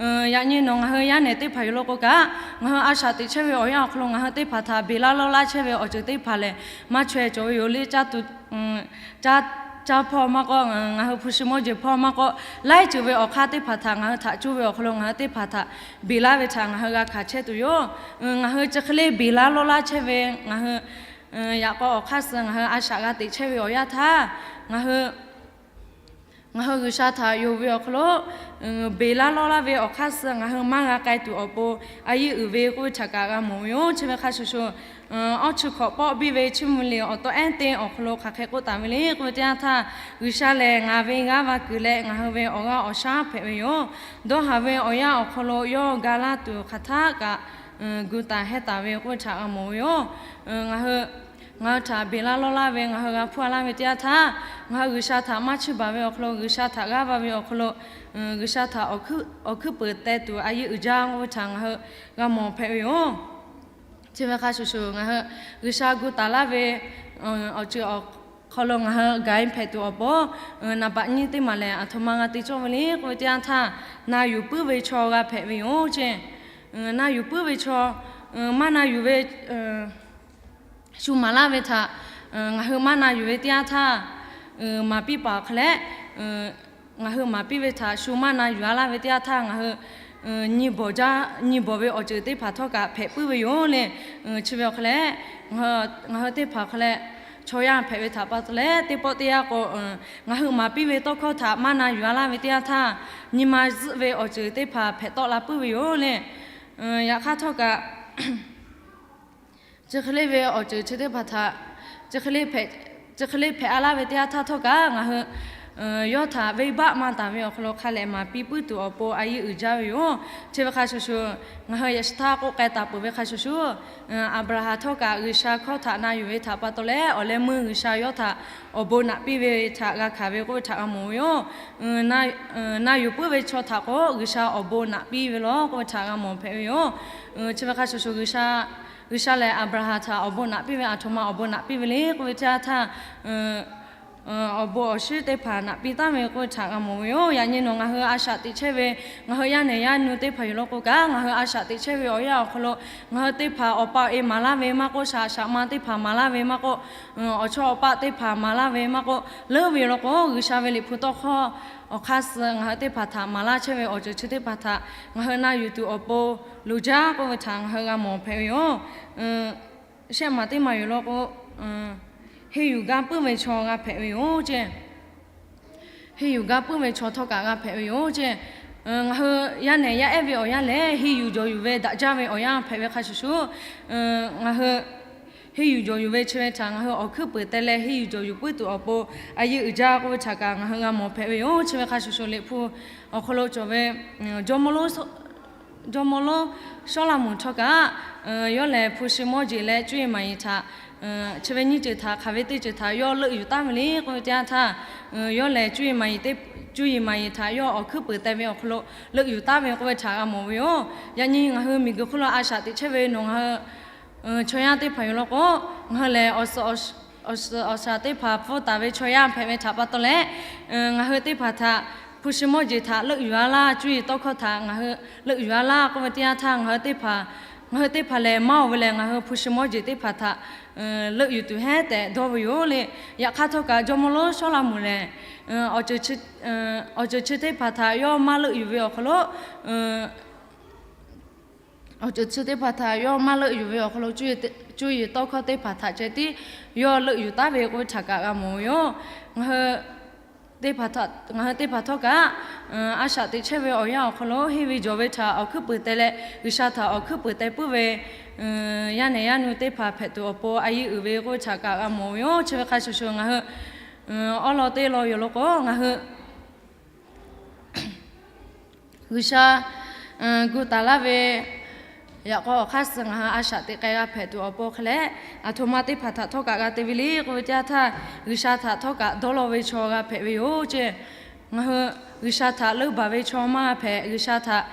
Yaꞈ nyi nawˬ ngaˬ hui yaˇ nehˬ teˇ hpaˍ yoˬ lo k'o kaꞈ, ngaˬ hui a shaꞈ teꞈ chehˇ ve awˬ yanˇ awˬ hk'aw lo ngaˬ hui teˇ hpaˍ htaꞈ beˬ laˇ lawˇ laˇ chehˇ ve awˬ ceuˬ teˇ hpaˍ lehˬ maˇ chaweh cawˬ ve yoˬ le. Caˇ tu, caˇ, caˇ hpawˇ maˇ k'oˆ, ngaˬ hui hpu shi mawˇ jeˬ hpawˇ maˇ k'oˆ, laiˉ ceuˬ ve awˬ hk'aˇ teˇ hpaˍ htaꞈ ngaˬ hui htaꞈ cuˇ ve awˬ hk'aw lo ngaˬ hui teˇ hpaˍ htaꞈ beˬ laˇ ve htaꞈ ngaˬ hui g'a hkanˍ chehˇ tuˬ yoˬ. Ngaˬ hui chi hk'e le beˬ laˇ lawˇ laˇ chehˇ ve ngaˬ hui yaꞈ k'aw awˬ hk'aˇ suh ngaˬ hui a shaꞈ g'a teꞈ chehˇ ve awˬ yanˇ htaˇ, ngaˬ hui ngaˬ hui G'uiˬsha htaꞈ yonˍ ve awˬ hk'aw lo beˬ laˇ lawˇ laˇ ve awˬ hk'aˇ suh ngaˬ hui maˇ g'a k'ai tuˬ awˬ pon a yeˇ uiˍ ve k'oˆ ve htaꞈ kaꞈ g'a mawˬ ve yoˬ. Chi ve hk'a shuˍ shuˍ, awˇ chi hkawꞈ pawˆ biˇ ve chiˇ mvuh liꞈ awˬ taw ehˉ teˇ awˬ hk'aw lo hk'aˬ hk'e k'oˆ taˍ ve le k'oˆ ve teˇ yanˇ htaˇ, G'uiˬsha lehˬ ngaˬ ve g'aˇ va kuiˬ leh ngaˬ hui ve awˬ g'aˇ awˬ shaˉ hpehꞈ ve yoˬ. Dawˇ haˍ ve awˬ yanˇ awˬ hk'aw lo yawˇ ga laˇ tuˬ hk'aˬ htaˆ kaꞈ gu taˍ hehˇ taˍ ve k'oˆ ve htaꞈ g'a mawˬ ve yoˬ. Ngaˬ hui, ngaˬ hui htaꞈ beˬ laˇ lawˇ laˇ ve ngaˬ hui g'a hpuˇ a laˇ ve teˇ yanˇ htaˇ, ngaˬ hui G'uiˬsha htaꞈ maˇ chiˇ baˬ ve awˬ hk'aw lo G'uiˬsha htaꞈ g'aˇ va ve awˬ hk'aw lo G'uiˬsha htaꞈ awˬ hkuiˉ peuˍ teh tuˬ a yeˇ uiˍ jaˇ k'oˆ ve htaꞈ ngaˬ hui g'a mawˬ hpehꞈ ve yoˬ. Chi ve hk'a shuˍ shuˍ ngaˬ hui G'uiˬsha gu taˍ laˇ ve awˬ ceuˬ awˬ hk'aw lo ngaˬ hui gaˬ e hpehꞈ tuˬ awˬ pon, naˍ baꞈ nyiˇ teˇ maˬ lehˬ aˬ htoꞈ ma g'a te cawˇ ve le k'oˆ ve teˇ yanˇ htaˇ, na yuˬ puiˉ ve chaw g'a hpehꞈ ve yoˬ ce. Na yuˬ puiˉ ve chaw, maˇ na yuˬ ve shu maˍ laˇ ve htaꞈ ngaˬ hui maˇ na yuˬ ve teˇ yanˇ htaˇ, maˍ piˇ paˍ awˬ hk'a leh, ngaˬ hui maˍ piˇ ve htaꞈ shu maˇ na yuˬ a laˇ ve teˇ yanˇ htaˇ ngaˬ hui nyi bawˬ jaˇ, nyi bawˬ ve awˬ ceuˬ teˇ hpaˍ htawˇ kaꞈ hpehꞈ puiˉ ve yoˬ le. Chi ve awˬ hk'a leh, ngaˬ hui teˇ hpaˍ awˬ hk'a leh chaw yaˇ hpehꞈ ve htaꞈ pa taw leh teˇ pawˆ teˇ yanˇ k'o, ngaˬ hui maˍ piˇ ve tawˇ hkawˇ htaꞈ maˇ na yuˬ a laˇ ve teˇ yanˇ htaˇ, nyi ma zuhˆ ve awˬ ceuˬ teˇ hpaˍ hpehꞈ tawˆ la puiˉ ve yoˬ le. Yaꞈ hk'aˇ htawˇ kaꞈ, chi hk'e le ve awˬ ceuˬ chi teˇ hpaˍ htaꞈ, chi hk'e le hpehꞈ a laˇ ve teˇ yanˇ htaˇ htawˇ kaꞈ ngaˬ hui yawˇ htaꞈ venˇbaˆ maˇ taˍ ve awˬ hk'aw lo hk'a lehˬ maˍ piˇ puiˉ tuˬ awˬ pon a yeˇ uiˍ jaˇ ve yoˬ. Chi ve hk'a shuˍ shuˍ, ngaˬ hui yaꞈ shi htaˇ k'oˆ k'ai taˍ peuˬ ve hk'a shuˍ shuˍ, Aˍbraˍhanˍ htawˇ kaꞈ G'uiˬsha hkawˇ htaꞈ na yuˬ ve htaꞈ pa taw leh awˬ leh meuˇ G'uiˬsha yawˇ htaꞈ awˬ bon naꞈ piˇ ve htaꞈ g'a hkanˍ ve k'oˆ ve htaꞈ g'a mawˬ ve yoˬ. Na yuˬ puiˉ ve chaw htaꞈ k'o G'uiˬsha awˬ bon naꞈ piˇ ve law k'oˆ ve htaꞈ g'a mawˬ hpehꞈ ve yoˬ. Chi ve hk'a shuˍ shuˍ, G'uiˬsha lehˬ Aˍbraˍhanˍ htaꞈ awˬ bon naꞈ piˇ ve, aˬ htoꞈ ma awˬ bon naꞈ piˇ ve le k'oˆ ve teˇ yanˇ htaˇ, awˬ bon awˬ shinˉ teˇ hpaˍ naꞈ piˇ taˍ ve k'oˆ ve htaꞈ g'a mawˬ ve yoˬ. Yaꞈ nyi nawˬ ngaˬ hui a shaꞈ teꞈ chehˇ ve, ngaˬ hui yaˇ nehˬ yaˇ nu teˇ hpaˍ yoˬ lo k'o kaꞈ, ngaˬ hui a shaꞈ teꞈ chehˇ ve awˬ yanˇ awˬ hk'aw lo ngaˬ hui teˇ hpaˍ awˬ pa awˬ e maˍ laˇ ve maˇ k'oˆ, shaꞈ shaꞈ ma teˇ hpaˍ maˍ laˇ ve maˇ k'oˆ, awˬ chawˇ awˬ paˆ teˇ hpaˍ maˍ laˇ ve maˇ k'oˆ, leuˉ ve yoˬ lo k'o G'uiˬsha ve Liꞈ hpu tawˇ hkawˇ awˬ hk'aˇ suh ngaˬ hui teˇ hpaˍ htaꞈ maˍ laˇ chehˇ ve awˬ ceuˬ chi teˇ hpaˍ htaꞈ ngaˬ hui na yuˬ tuˬ awˬ pon loˍ jaˇ k'oˆ ve htaꞈ ngaˬ hui g'a mawˬ hpehꞈ ve yoˬ. Shehˆ maˬ teˇ maˬ yoˬ lo k'o, henˇ yuˬ gaˇ puiˉ ve chaw g'a hpehꞈ ve yoˬ ce. Henˇ yuˬ gaˇ puiˉ ve chaw htawˇ kaꞈ g'a hpehꞈ ve yoˬ ce. Ngaˬ hui yaˇ nehˬ yaˇ ehˉ ve awˬ yanˇ lehˬ henˇ yuˬ jawˬ yuˬ ve daꞈ jaˇ ve awˬ yanˇ hpehꞈ ve hk'a shuˍ shuˍ, ngaˬ hui henˇ yuˬ jawˬ yuˬ ve chi ve htaꞈ ngaˬ hui awˬ hkuiˉ peuˍ teh leh henˇ yuˬ jawˬ yuˬ puiˉ tuˬ awˬ pon a yeˇ uiˍ jaˇ k'oˆ ve htaꞈ kaꞈ ngaˬ hui g'a mawˬ hpehꞈ ve yoˬ. Chi ve hk'a shuˍ shuˍ Liꞈ hpu awˬ hk'aw lo cawˬ ve jawˇmawˇ lonˉ Sawˉlaꞈmonˍ htawˇ kaꞈ, yawˇ lehˬ hpu shi mawˇ jeˬ leh cuˇ yiˍ maˍ yiˍ htaꞈ, chi ve nyiˇ ceuˬ htaꞈ hk'aˬ ve teˇ ceuˬ htaꞈ yawˇ leuˆ yuˬ taˍ ve le k'oˆ ve teˇ yanˇ htaˇ, yawˇ lehˬ cuˇ yiˍ maˍ yiˍ teˇ cuˇ yiˍ maˍ yiˍ htaꞈ yawˇ awˬ hkuiˉ peuˍ teh ve awˬ hk'aw lo leuˆ yuˬ taˍ ve k'oˆ ve htaꞈ g'a mawˬ ve yoˬ. Yaꞈ nyi ngaˬ hui miˬguiˬ hk'oˆ lo a shaꞈ teꞈ chehˇ ve nawˬ ngaˬ hui chaw yaˇ teˇ hpaˍ yoˬ law k'o, ngaˬ hui lehˬ awˬ suhˍ awˬ shaˍ teˇ hpaˍ pfuhˇ taˍ ve chaw yaˇ hpehꞈ ve htaꞈ pa taw leh, ngaˬ hui teˇ hpaˍ htaꞈ hpu shi mawˇ jeˬ htaꞈ leuˆ yuˬ a laˇ, cuˇ yiˍ tawˇ hkawˇ htaꞈ ngaˬ hui leuˆ yuˬ a laˇ k'oˆ ve teˇ yanˇ htaˇ, ngaˬ hui teˇ hpaˍ lehˬ maˇ oˬ ve lehˬ, ngaˬ hui hpu shi mawˇ jeˬ teˇ hpaˍ htaꞈ leuˆ yuˬ tuˬ heˉ tehꞈ dawˇ ve yoˬ le. Yaꞈ hk'aˇ htawˇ kaꞈ Jawˇmawˇ lonˉ Sawˉlaꞈmonˍ lehˬ, awˬ ceuˬ chi teˇ hpaˍ htaꞈ yawˇ maˇ leuˆ yuˬ ve awˬ hk'aw lo, awˬ ceuˬ chi teˇ hpaˍ htaꞈ yawˇ maˇ leuˆ yuˬ ve awˬ hk'aw lo, cuˇ yiˍ tawˇ hkawˇ teˇ hpaˍ htaꞈ ceh tiˉ yawˇ leuˆ yuˬ taˍ ve k'oˆ ve htaꞈ kaꞈ g'a mawˬ ve yoˬ. Ngaˬ hui teˇ hpaˍ htawˇ kaꞈ a shaꞈ teꞈ chehˇ ve awˬ yanˇ awˬ hk'aw lo henˇ ve jawˬ ve htaꞈ awˬ hkuiˉ peuˍ teh leh, G'uiˬsha htaꞈ awˬ hkuiˉ peuˍ teh puiˉ ve yaˇ nehˬ yaˇ nu teˇ hpaˍ hpehꞈ tuˬ awˬ pon a yeˇ uiˍ ve k'oˆ ve htaꞈ kaꞈ g'a mawˬ ve yoˬ. Chi ve hk'a shuˍ shuˍ ngaˬ hui awˉ lawn teˇ lawn yoˬ law k'o, ngaˬ hui G'uiˬsha gu taˍ laˇ ve yaꞈ k'aw awˬ hk'aˇ suh ngaˬ hui a shaꞈ teꞈ k'ai g'a hpehꞈ tuˬ awˬ pon hk'e leh, aˬ htoꞈ ma teˇ hpaˍ htaꞈ htawˇ kaꞈ g'a te ve le k'oˆ ve teˇ yanˇ htaˇ, G'uiˬsha htaꞈ htawˇ kaꞈ dawˇ law ve chaw g'a hpehꞈ ve yoˬ ce. Ngaˬ hui G'uiˬsha htaꞈ leuˆ baˬ ve chaw maˇ hpehꞈ, G'uiˬsha htaꞈ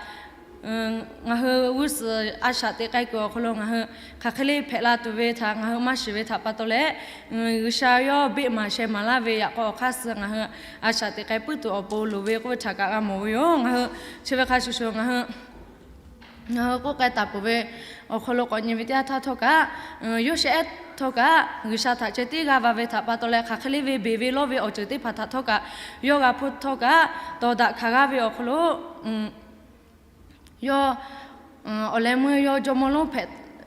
ngaˬ hui g'uˇ suhˍ a shaꞈ teꞈ k'ai kuiˬ awˬ hk'aw lo ngaˬ hui hk'aˬ hk'e le hpehꞈ la tuˬ ve htaꞈ ngaˬ hui maˇ shiˍ ve htaꞈ pa taw leh, G'uiˬsha yawˇ beˆ maˍ sheh maˍ laˇ ve yaꞈ k'aw awˬ hk'aˇ suh ngaˬ hui a shaꞈ teꞈ k'ai puiˉ tuˬ awˬ pon loˍ ve k'oˆ ve htaꞈ kaꞈ g'a mawˬ ve yoˬ. Ngaˬ hui chi ve hk'a shuˍ shuˍ ngaˬ hui ngaˬ hui k'oˆ k'ai taˍ peuˬ ve awˬ hk'aw lo k'awꞈ nyi ve teˇ yanˇ htaˇ htawˇ kaꞈ, Yoˇsehꞈ htawˇ kaꞈ G'uiˬsha htaꞈ ceh tiˉ g'a va ve htaꞈ pa taw leh, hk'aˬ hk'e le ve beˬ ve lawˇ ve awˬ ceuˬ teˇ hpaˍ htaꞈ htawˇ kaꞈ yawˇ g'a hpuˇ htawˇ kaꞈ, tawˍ daꞈ hkanˍ g'aˇ ve awˬ hk'aw lo yawˇ awˬ leh meuˇ yawˇ jawˇmawˇ lonˉ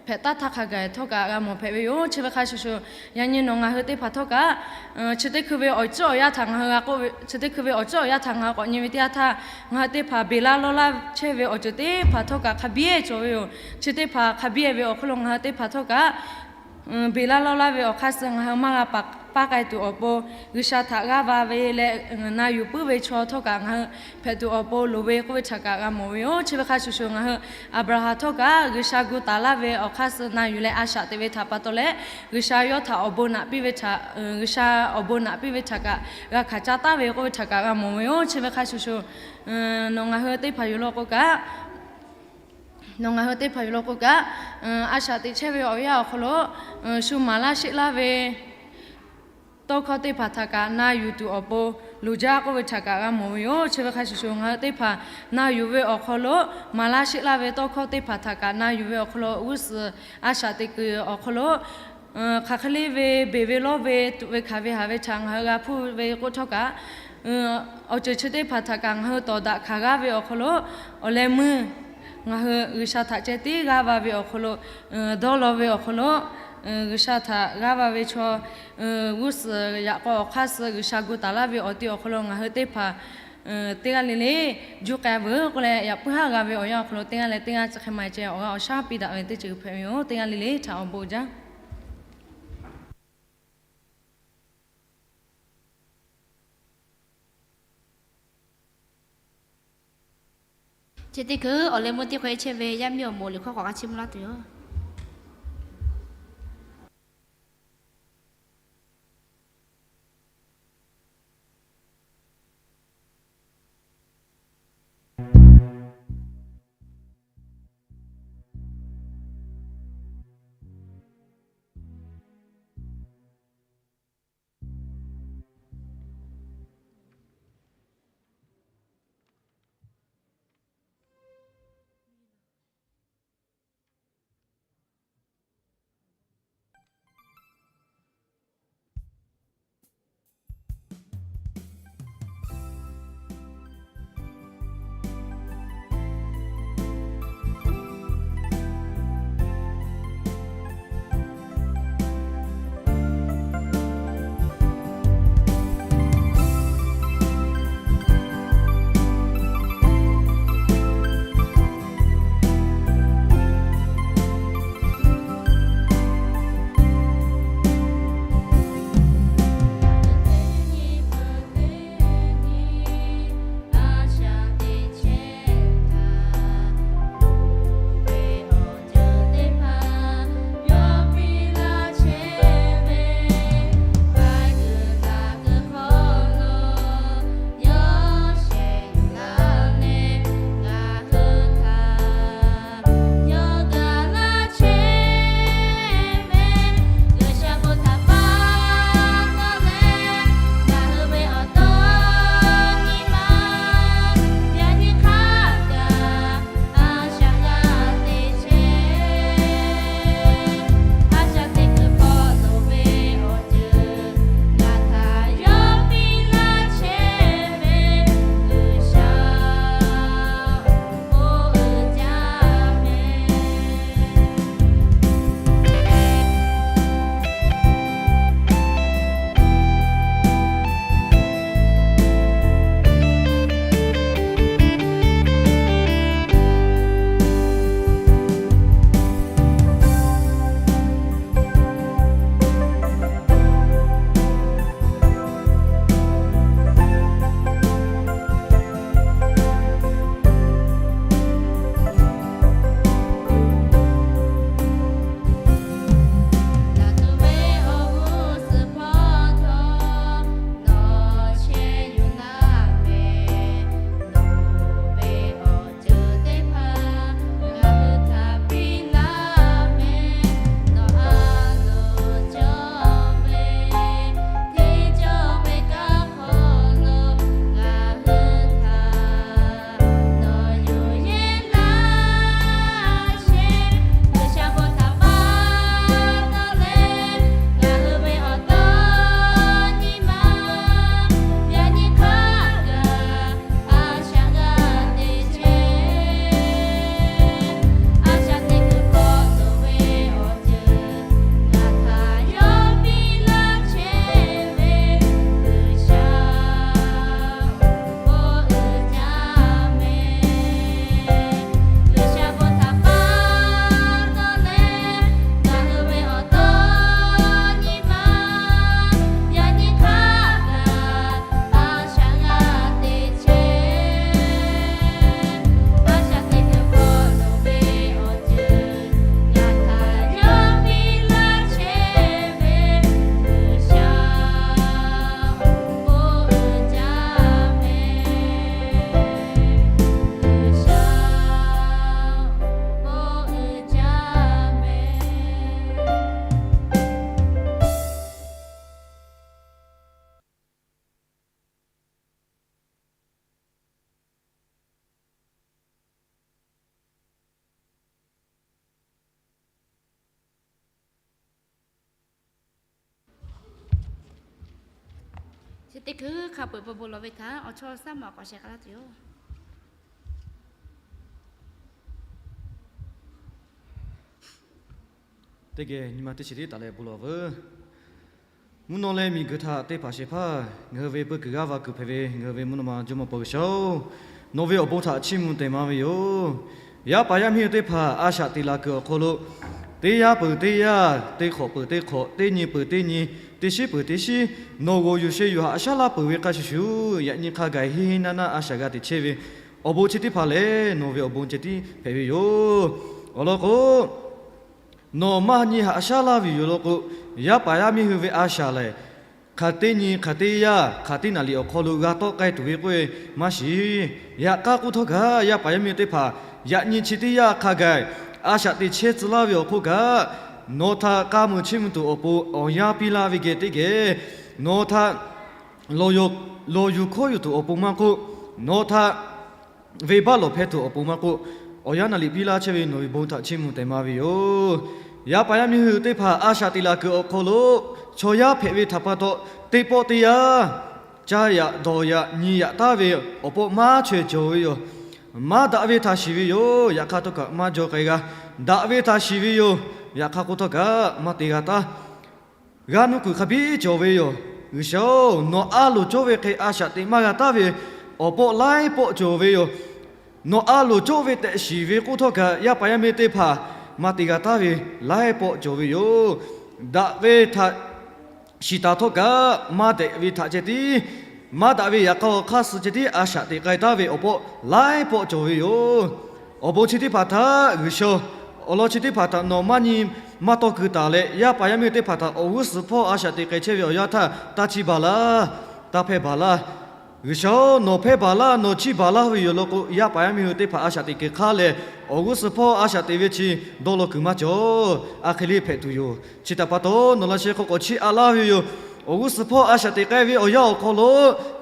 hpehꞈ taˉ htaˇ hk'a gaˬ htawˇ kaꞈ g'a mawˬ hpehꞈ ve yoˬ. Chi ve hk'a shuˍ shuˍ, yaꞈ nyi nawˬ ngaˬ hui teˇ hpaˍ htawˇ kaꞈ chi teˇ hkui ve awˬ ciˉ awˬ yanˇ htaꞈ ngaˬ hui g'a k'oˆ ve, chi teˇ hkui ve awˬ ciˉ awˬ yanˇ htaꞈ ngaˬ hui k'awꞈ nyi ve teˇ yanˇ htaˇ, ngaˬ hui teˇ hpaˍ beˬ laˇ lawˇ laˇ chehˇ ve awˬ ceuˬ teˇ hpaˍ htawˇ kaꞈ hk'a biˇ cawˬ ve yoˬ. Chi teˇ hpaˍ hk'a biˇ ve awˬ hk'aw lo ngaˬ hui teˇ hpaˍ htawˇ kaꞈ beˬ laˇ lawˇ laˇ ve awˬ hk'aˇ suh ngaˬ hui maˇ g'a paˍ paˇ k'ai tuˬ awˬ pon, G'uiˬsha htaꞈ g'aˇ va ve leh na yuˬ puiˉ ve chaw htawˇ kaꞈ ngaˬ hui hpehꞈ tuˬ awˬ pon loˍ ve k'oˆ ve htaꞈ kaꞈ g'a mawˬ ve yoˬ. Chi ve hk'a shuˍ shuˍ ngaˬ hui Aˍbraˍhanˍ htawˇ kaꞈ G'uiˬsha gu taˍ laˇ ve awˬ hk'aˇ suh na yuˬ leh a shaꞈ teꞈ ve htaꞈ pa taw leh, G'uiˬsha yawˇ htaꞈ awˬ bon naꞈ piˇ ve htaꞈ, G'uiˬsha awˬ bon naꞈ piˇ ve htaꞈ kaꞈ g'a hkanˍ caˇ taˍ ve k'oˆ ve htaꞈ kaꞈ g'a mawˬ ve yoˬ. Chi ve hk'a shuˍ shuˍ, nawˬ ngaˬ hui teˇ hpaˍ yoˬ law k'o kaꞈ, nawˬ ngaˬ hui teˇ hpaˍ yoˬ law k'o kaꞈ, a shaꞈ teꞈ chehˇ ve awˬ yanˇ awˬ hk'aw lo shu maˍ laˇ sheˆ laˇ ve tawˇ hkawˇ teˇ hpaˍ htaꞈ kaꞈ na yuˬ tuˬ awˬ pon loˍ jaˇ k'oˆ ve htaꞈ kaꞈ g'a mawˬ ve yoˬ. Chi ve hk'a shuˍ shuˍ ngaˬ hui teˇ hpaˍ na yuˬ ve awˬ hk'aw lo maˍ laˇ sheˆ laˇ ve tawˇ hkawˇ teˇ hpaˍ htaꞈ kaꞈ na yuˬ ve awˬ hk'aw lo g'uˇ suhˍ a shaꞈ teꞈ kuiˬ awˬ hk'aw lo hk'aˬ hk'e le ve beˬ ve lawˇ ve tuꞈ ve hkanˍ ve haˍ ve htaꞈ ngaˬ hui g'a hpuˇ ve k'oˆ htawˇ kaꞈ, awˬ ceuˬ chi teˇ hpaˍ htaꞈ kaꞈ ngaˬ hui tawˍ daꞈ hkanˍ g'aˇ ve awˬ hk'aw lo, awˬ leh meuˇ ngaˬ hui G'uiˬsha htaꞈ ceh tiˉ g'aˇ va ve awˬ hk'aw lo, dawˇ law ve awˬ hk'aw lo, G'uiˬsha htaꞈ g'aˇ va ve chaw g'uˇ suhˍ yaꞈ k'aw awˬ hk'aˇ suh G'uiˬsha gu taˍ laˇ ve awˬ ti awˬ hk'aw lo ngaˬ hui teˇ hpaˍ teˇ g'aˇ le le juˇ k'ai veuˬ k'oˆ leh, yaꞈ puiˉ haˉ g'a ve awˬ yanˇ awˬ hk'aw lo teˇ g'aˇ leh teˇ g'aˇ chi hk'e ma ceh awˬ g'aˇ awˬ shaˉ piˇ daꞈ ve teˇ ceuˬ hpehꞈ ve yoˬ. Teˇ g'aˇ le le htaꞈ awˬ bon jaˇ. Chi teˇ hkui awˬ leh meuˇ teˇ hk'awꞈ e chehˇ ve yaˇ miˇ awˬ moˍ liꞈ hkawˇ k'awꞈ g'a chiˇ mvuh laˇ tuˬ yoˬ. Teˇ hkui hk'a peuˬ peuˬ bon lawˬ ve htaꞈ awˬ chawˇ saˉ maꞈ k'awꞈ sheh k'ai laˇ tuˬ yoˬ. Teˇ geh nyi ma teˇ chi tiˉ taˍ leh bon lawˬ veuˬ. Mvuhˇ naw leh miˬguiˬ htaꞈ te hpanˍ shehˍ hpaˇ, ngaˬ hui ve peu kuiˬ g'aˇ va kuiˬ hpehꞈ ve ngaˬ hui ve mvuhˇ naw ma Jawˇmawˇ Pawˇ G'uiˬsha-oˬ, nawˬ ve awˬ bon htaꞈ chiˇ mvuh tehꞈ maˍ ve yoˬ. Yaˇ paˍ yaˇ miˇ hui teˇ hpaˍ a shaꞈ teꞈ laˬ kuiˬ awˬ hk'aw lo, teˇ yanˇ peuˬ teˇ yanˇ, teˇ hk'awꞈ peuˬ teˇ hk'awꞈ, teˇ nyi peuˬ teˇ nyi, teˇ shiˉ peuˬ teˇ shiˉ, nawˬ g'awˬ yuˬ sheh yuˬ haꞈ shaˉ laˇ peuˬ ve hk'a shuˍ shuˍ, yaꞈ nyi hk'a gaˬ henˇ henˇ naˇ naˇ a shaꞈ g'a teꞈ chehˇ ve awˬ bon chi teˇ hpaˍ lehˬ, nawˬ ve awˬ bon ceh tiˉ hpehꞈ ve yoˬ. Awˬ lawn k'o, nawˬ maˇ nyi haꞈ shaˉ laˇ ve yoˬ lawn k'o, yaˇ paˍ yaˇ miˇ hui ve a shaꞈ lehˬ, hk'aˬ teˇ nyi hk'aˬ teˇ yanˇ hk'aˬ teˇ naˍ liꞈ awˬ hk'aw lo g'a tawˆ k'ai tuˬ ve k'oˆ ve maˇ shiˍ. Yaꞈ hk'aˇ k'oˆ htawˇ kaꞈ, yaˇ paˍ yaˇ miˇ teˇ hpaˍ yaꞈ nyi chi teˇ yanˇ hk'a gaˬ a shaꞈ teꞈ chehˇ tcuh laˇ ve awˬ hk'oˆ kaꞈ, nawˬ htaꞈ k'a muiˬ chiˇ mvuh tuˬ awˬ pon awˬ yanˇ piˇ laˇ ve geh teˇ geh, nawˬ htaꞈ lawˬ yuˬ hkawˇ yuˬ tuˬ awˬ pon maˇ k'oˆ, nawˬ htaꞈ venˇbaˆ lawˬ hpehˇ tuˬ awˬ pon maˇ k'oˆ, awˬ yanˇ naˍ liꞈ piˇ laˇ chehˇ ve nawˬ ve bon htaꞈ chiˇ mvuh tehꞈ maˍ ve yoˬ. Yaˇ paˍ yaˇ miˇ hui teˇ hpaˍ a shaꞈ teꞈ laˬ kuiˬ awˬ hk'aw lo, chaw yaˇ hpehꞈ ve htaꞈ pa taw, teˇ pawˆ teˇ yanˇ caˇ yaꞈ dawˬ yaꞈ nyi yaꞈ taˉ ve awˬ pawˆ maˇ chaweh cawˬ ve yoˬ. Maˇ daꞈ ve htaꞈ shiˍ ve yoˬ. Yaꞈ hk'aˇ htawˇ kaꞈ maˇ jaw k'ai g'a. Daꞈ ve htaꞈ shiˍ ve yoˬ. Yaꞈ hk'aˇ k'oˆ htawˇ kaꞈ maˇ te g'a taˉ. G'a nuˇ kuiˬ hk'a biˉ cawˬ ve yoˬ. G'uiˬsha-oˬ, nawˬ a loˍ cawˇ ve hk'e a shaꞈ teꞈ maˇ g'a taˉ ve awˬ pawˆ laiˉ pawˆ cawˬ ve yoˬ. Nawˬ a loˍ cawˇ ve tehꞈ shiˍ ve k'oˆ htawˇ kaꞈ, yaˇ paˍ yaˇ miˇ teˇ hpaˍ maˇ te g'a taˉ ve laiˉ pawˆ cawˬ ve yoˬ. Daꞈ ve htaꞈ shiˍ taˍ htawˇ kaꞈ, maˇ daꞈ ve htaꞈ ceh tiˉ, maˇ daꞈ ve yaꞈ k'aw awˬ hk'aˇ suh ceh tiˉ a shaꞈ teꞈ k'ai taˉ ve awˬ pawˆ laiˉ pawˆ cawˬ ve yoˬ. Awˬ bon chi teˇ hpaˍ htaꞈ G'uiˬsha, awˬ lawn chi teˇ hpaˍ htaꞈ nawˬ maˇ nyi maˇ tawˇ keu taˍ leh, yaˇ paˍ yaˇ miˇ teˇ hpaˍ htaꞈ awˬ g'uˇ suhˍ hpawˇ a shaꞈ teꞈ k'ai chehˇ ve awˬ yanˇ htaˇ, taˇ chiˇ baˬ laˇ, taˇ hpehˇ baˬ laˇ. G'uiˬsha-oˬ, nawˬ hpehˇ baˬ laˇ, nawˬ chiˇ baˬ laˇ ve yoˬ lawn k'o, yaˇ paˍ yaˇ miˇ hui teˇ hpaˍ a shaꞈ teꞈ kuiˬ hk'aˇ lehˬ, awˬ g'uˇ suhˍ hpawˇ a shaꞈ teꞈ ve chi dawˇ law kuiˬ maˇ cawˬ. A hk'e le hpehꞈ tuˬ yoˬ. Chi htaꞈ pa taw, nawˬ laꞈ sheh hk'aw k'awꞈ chiˇ a laˇ ve yoˬ. Awˬ g'uˇ suhˍ hpawˇ a shaꞈ teꞈ k'ai ve awˬ yanˇ awˬ hk'aw lo,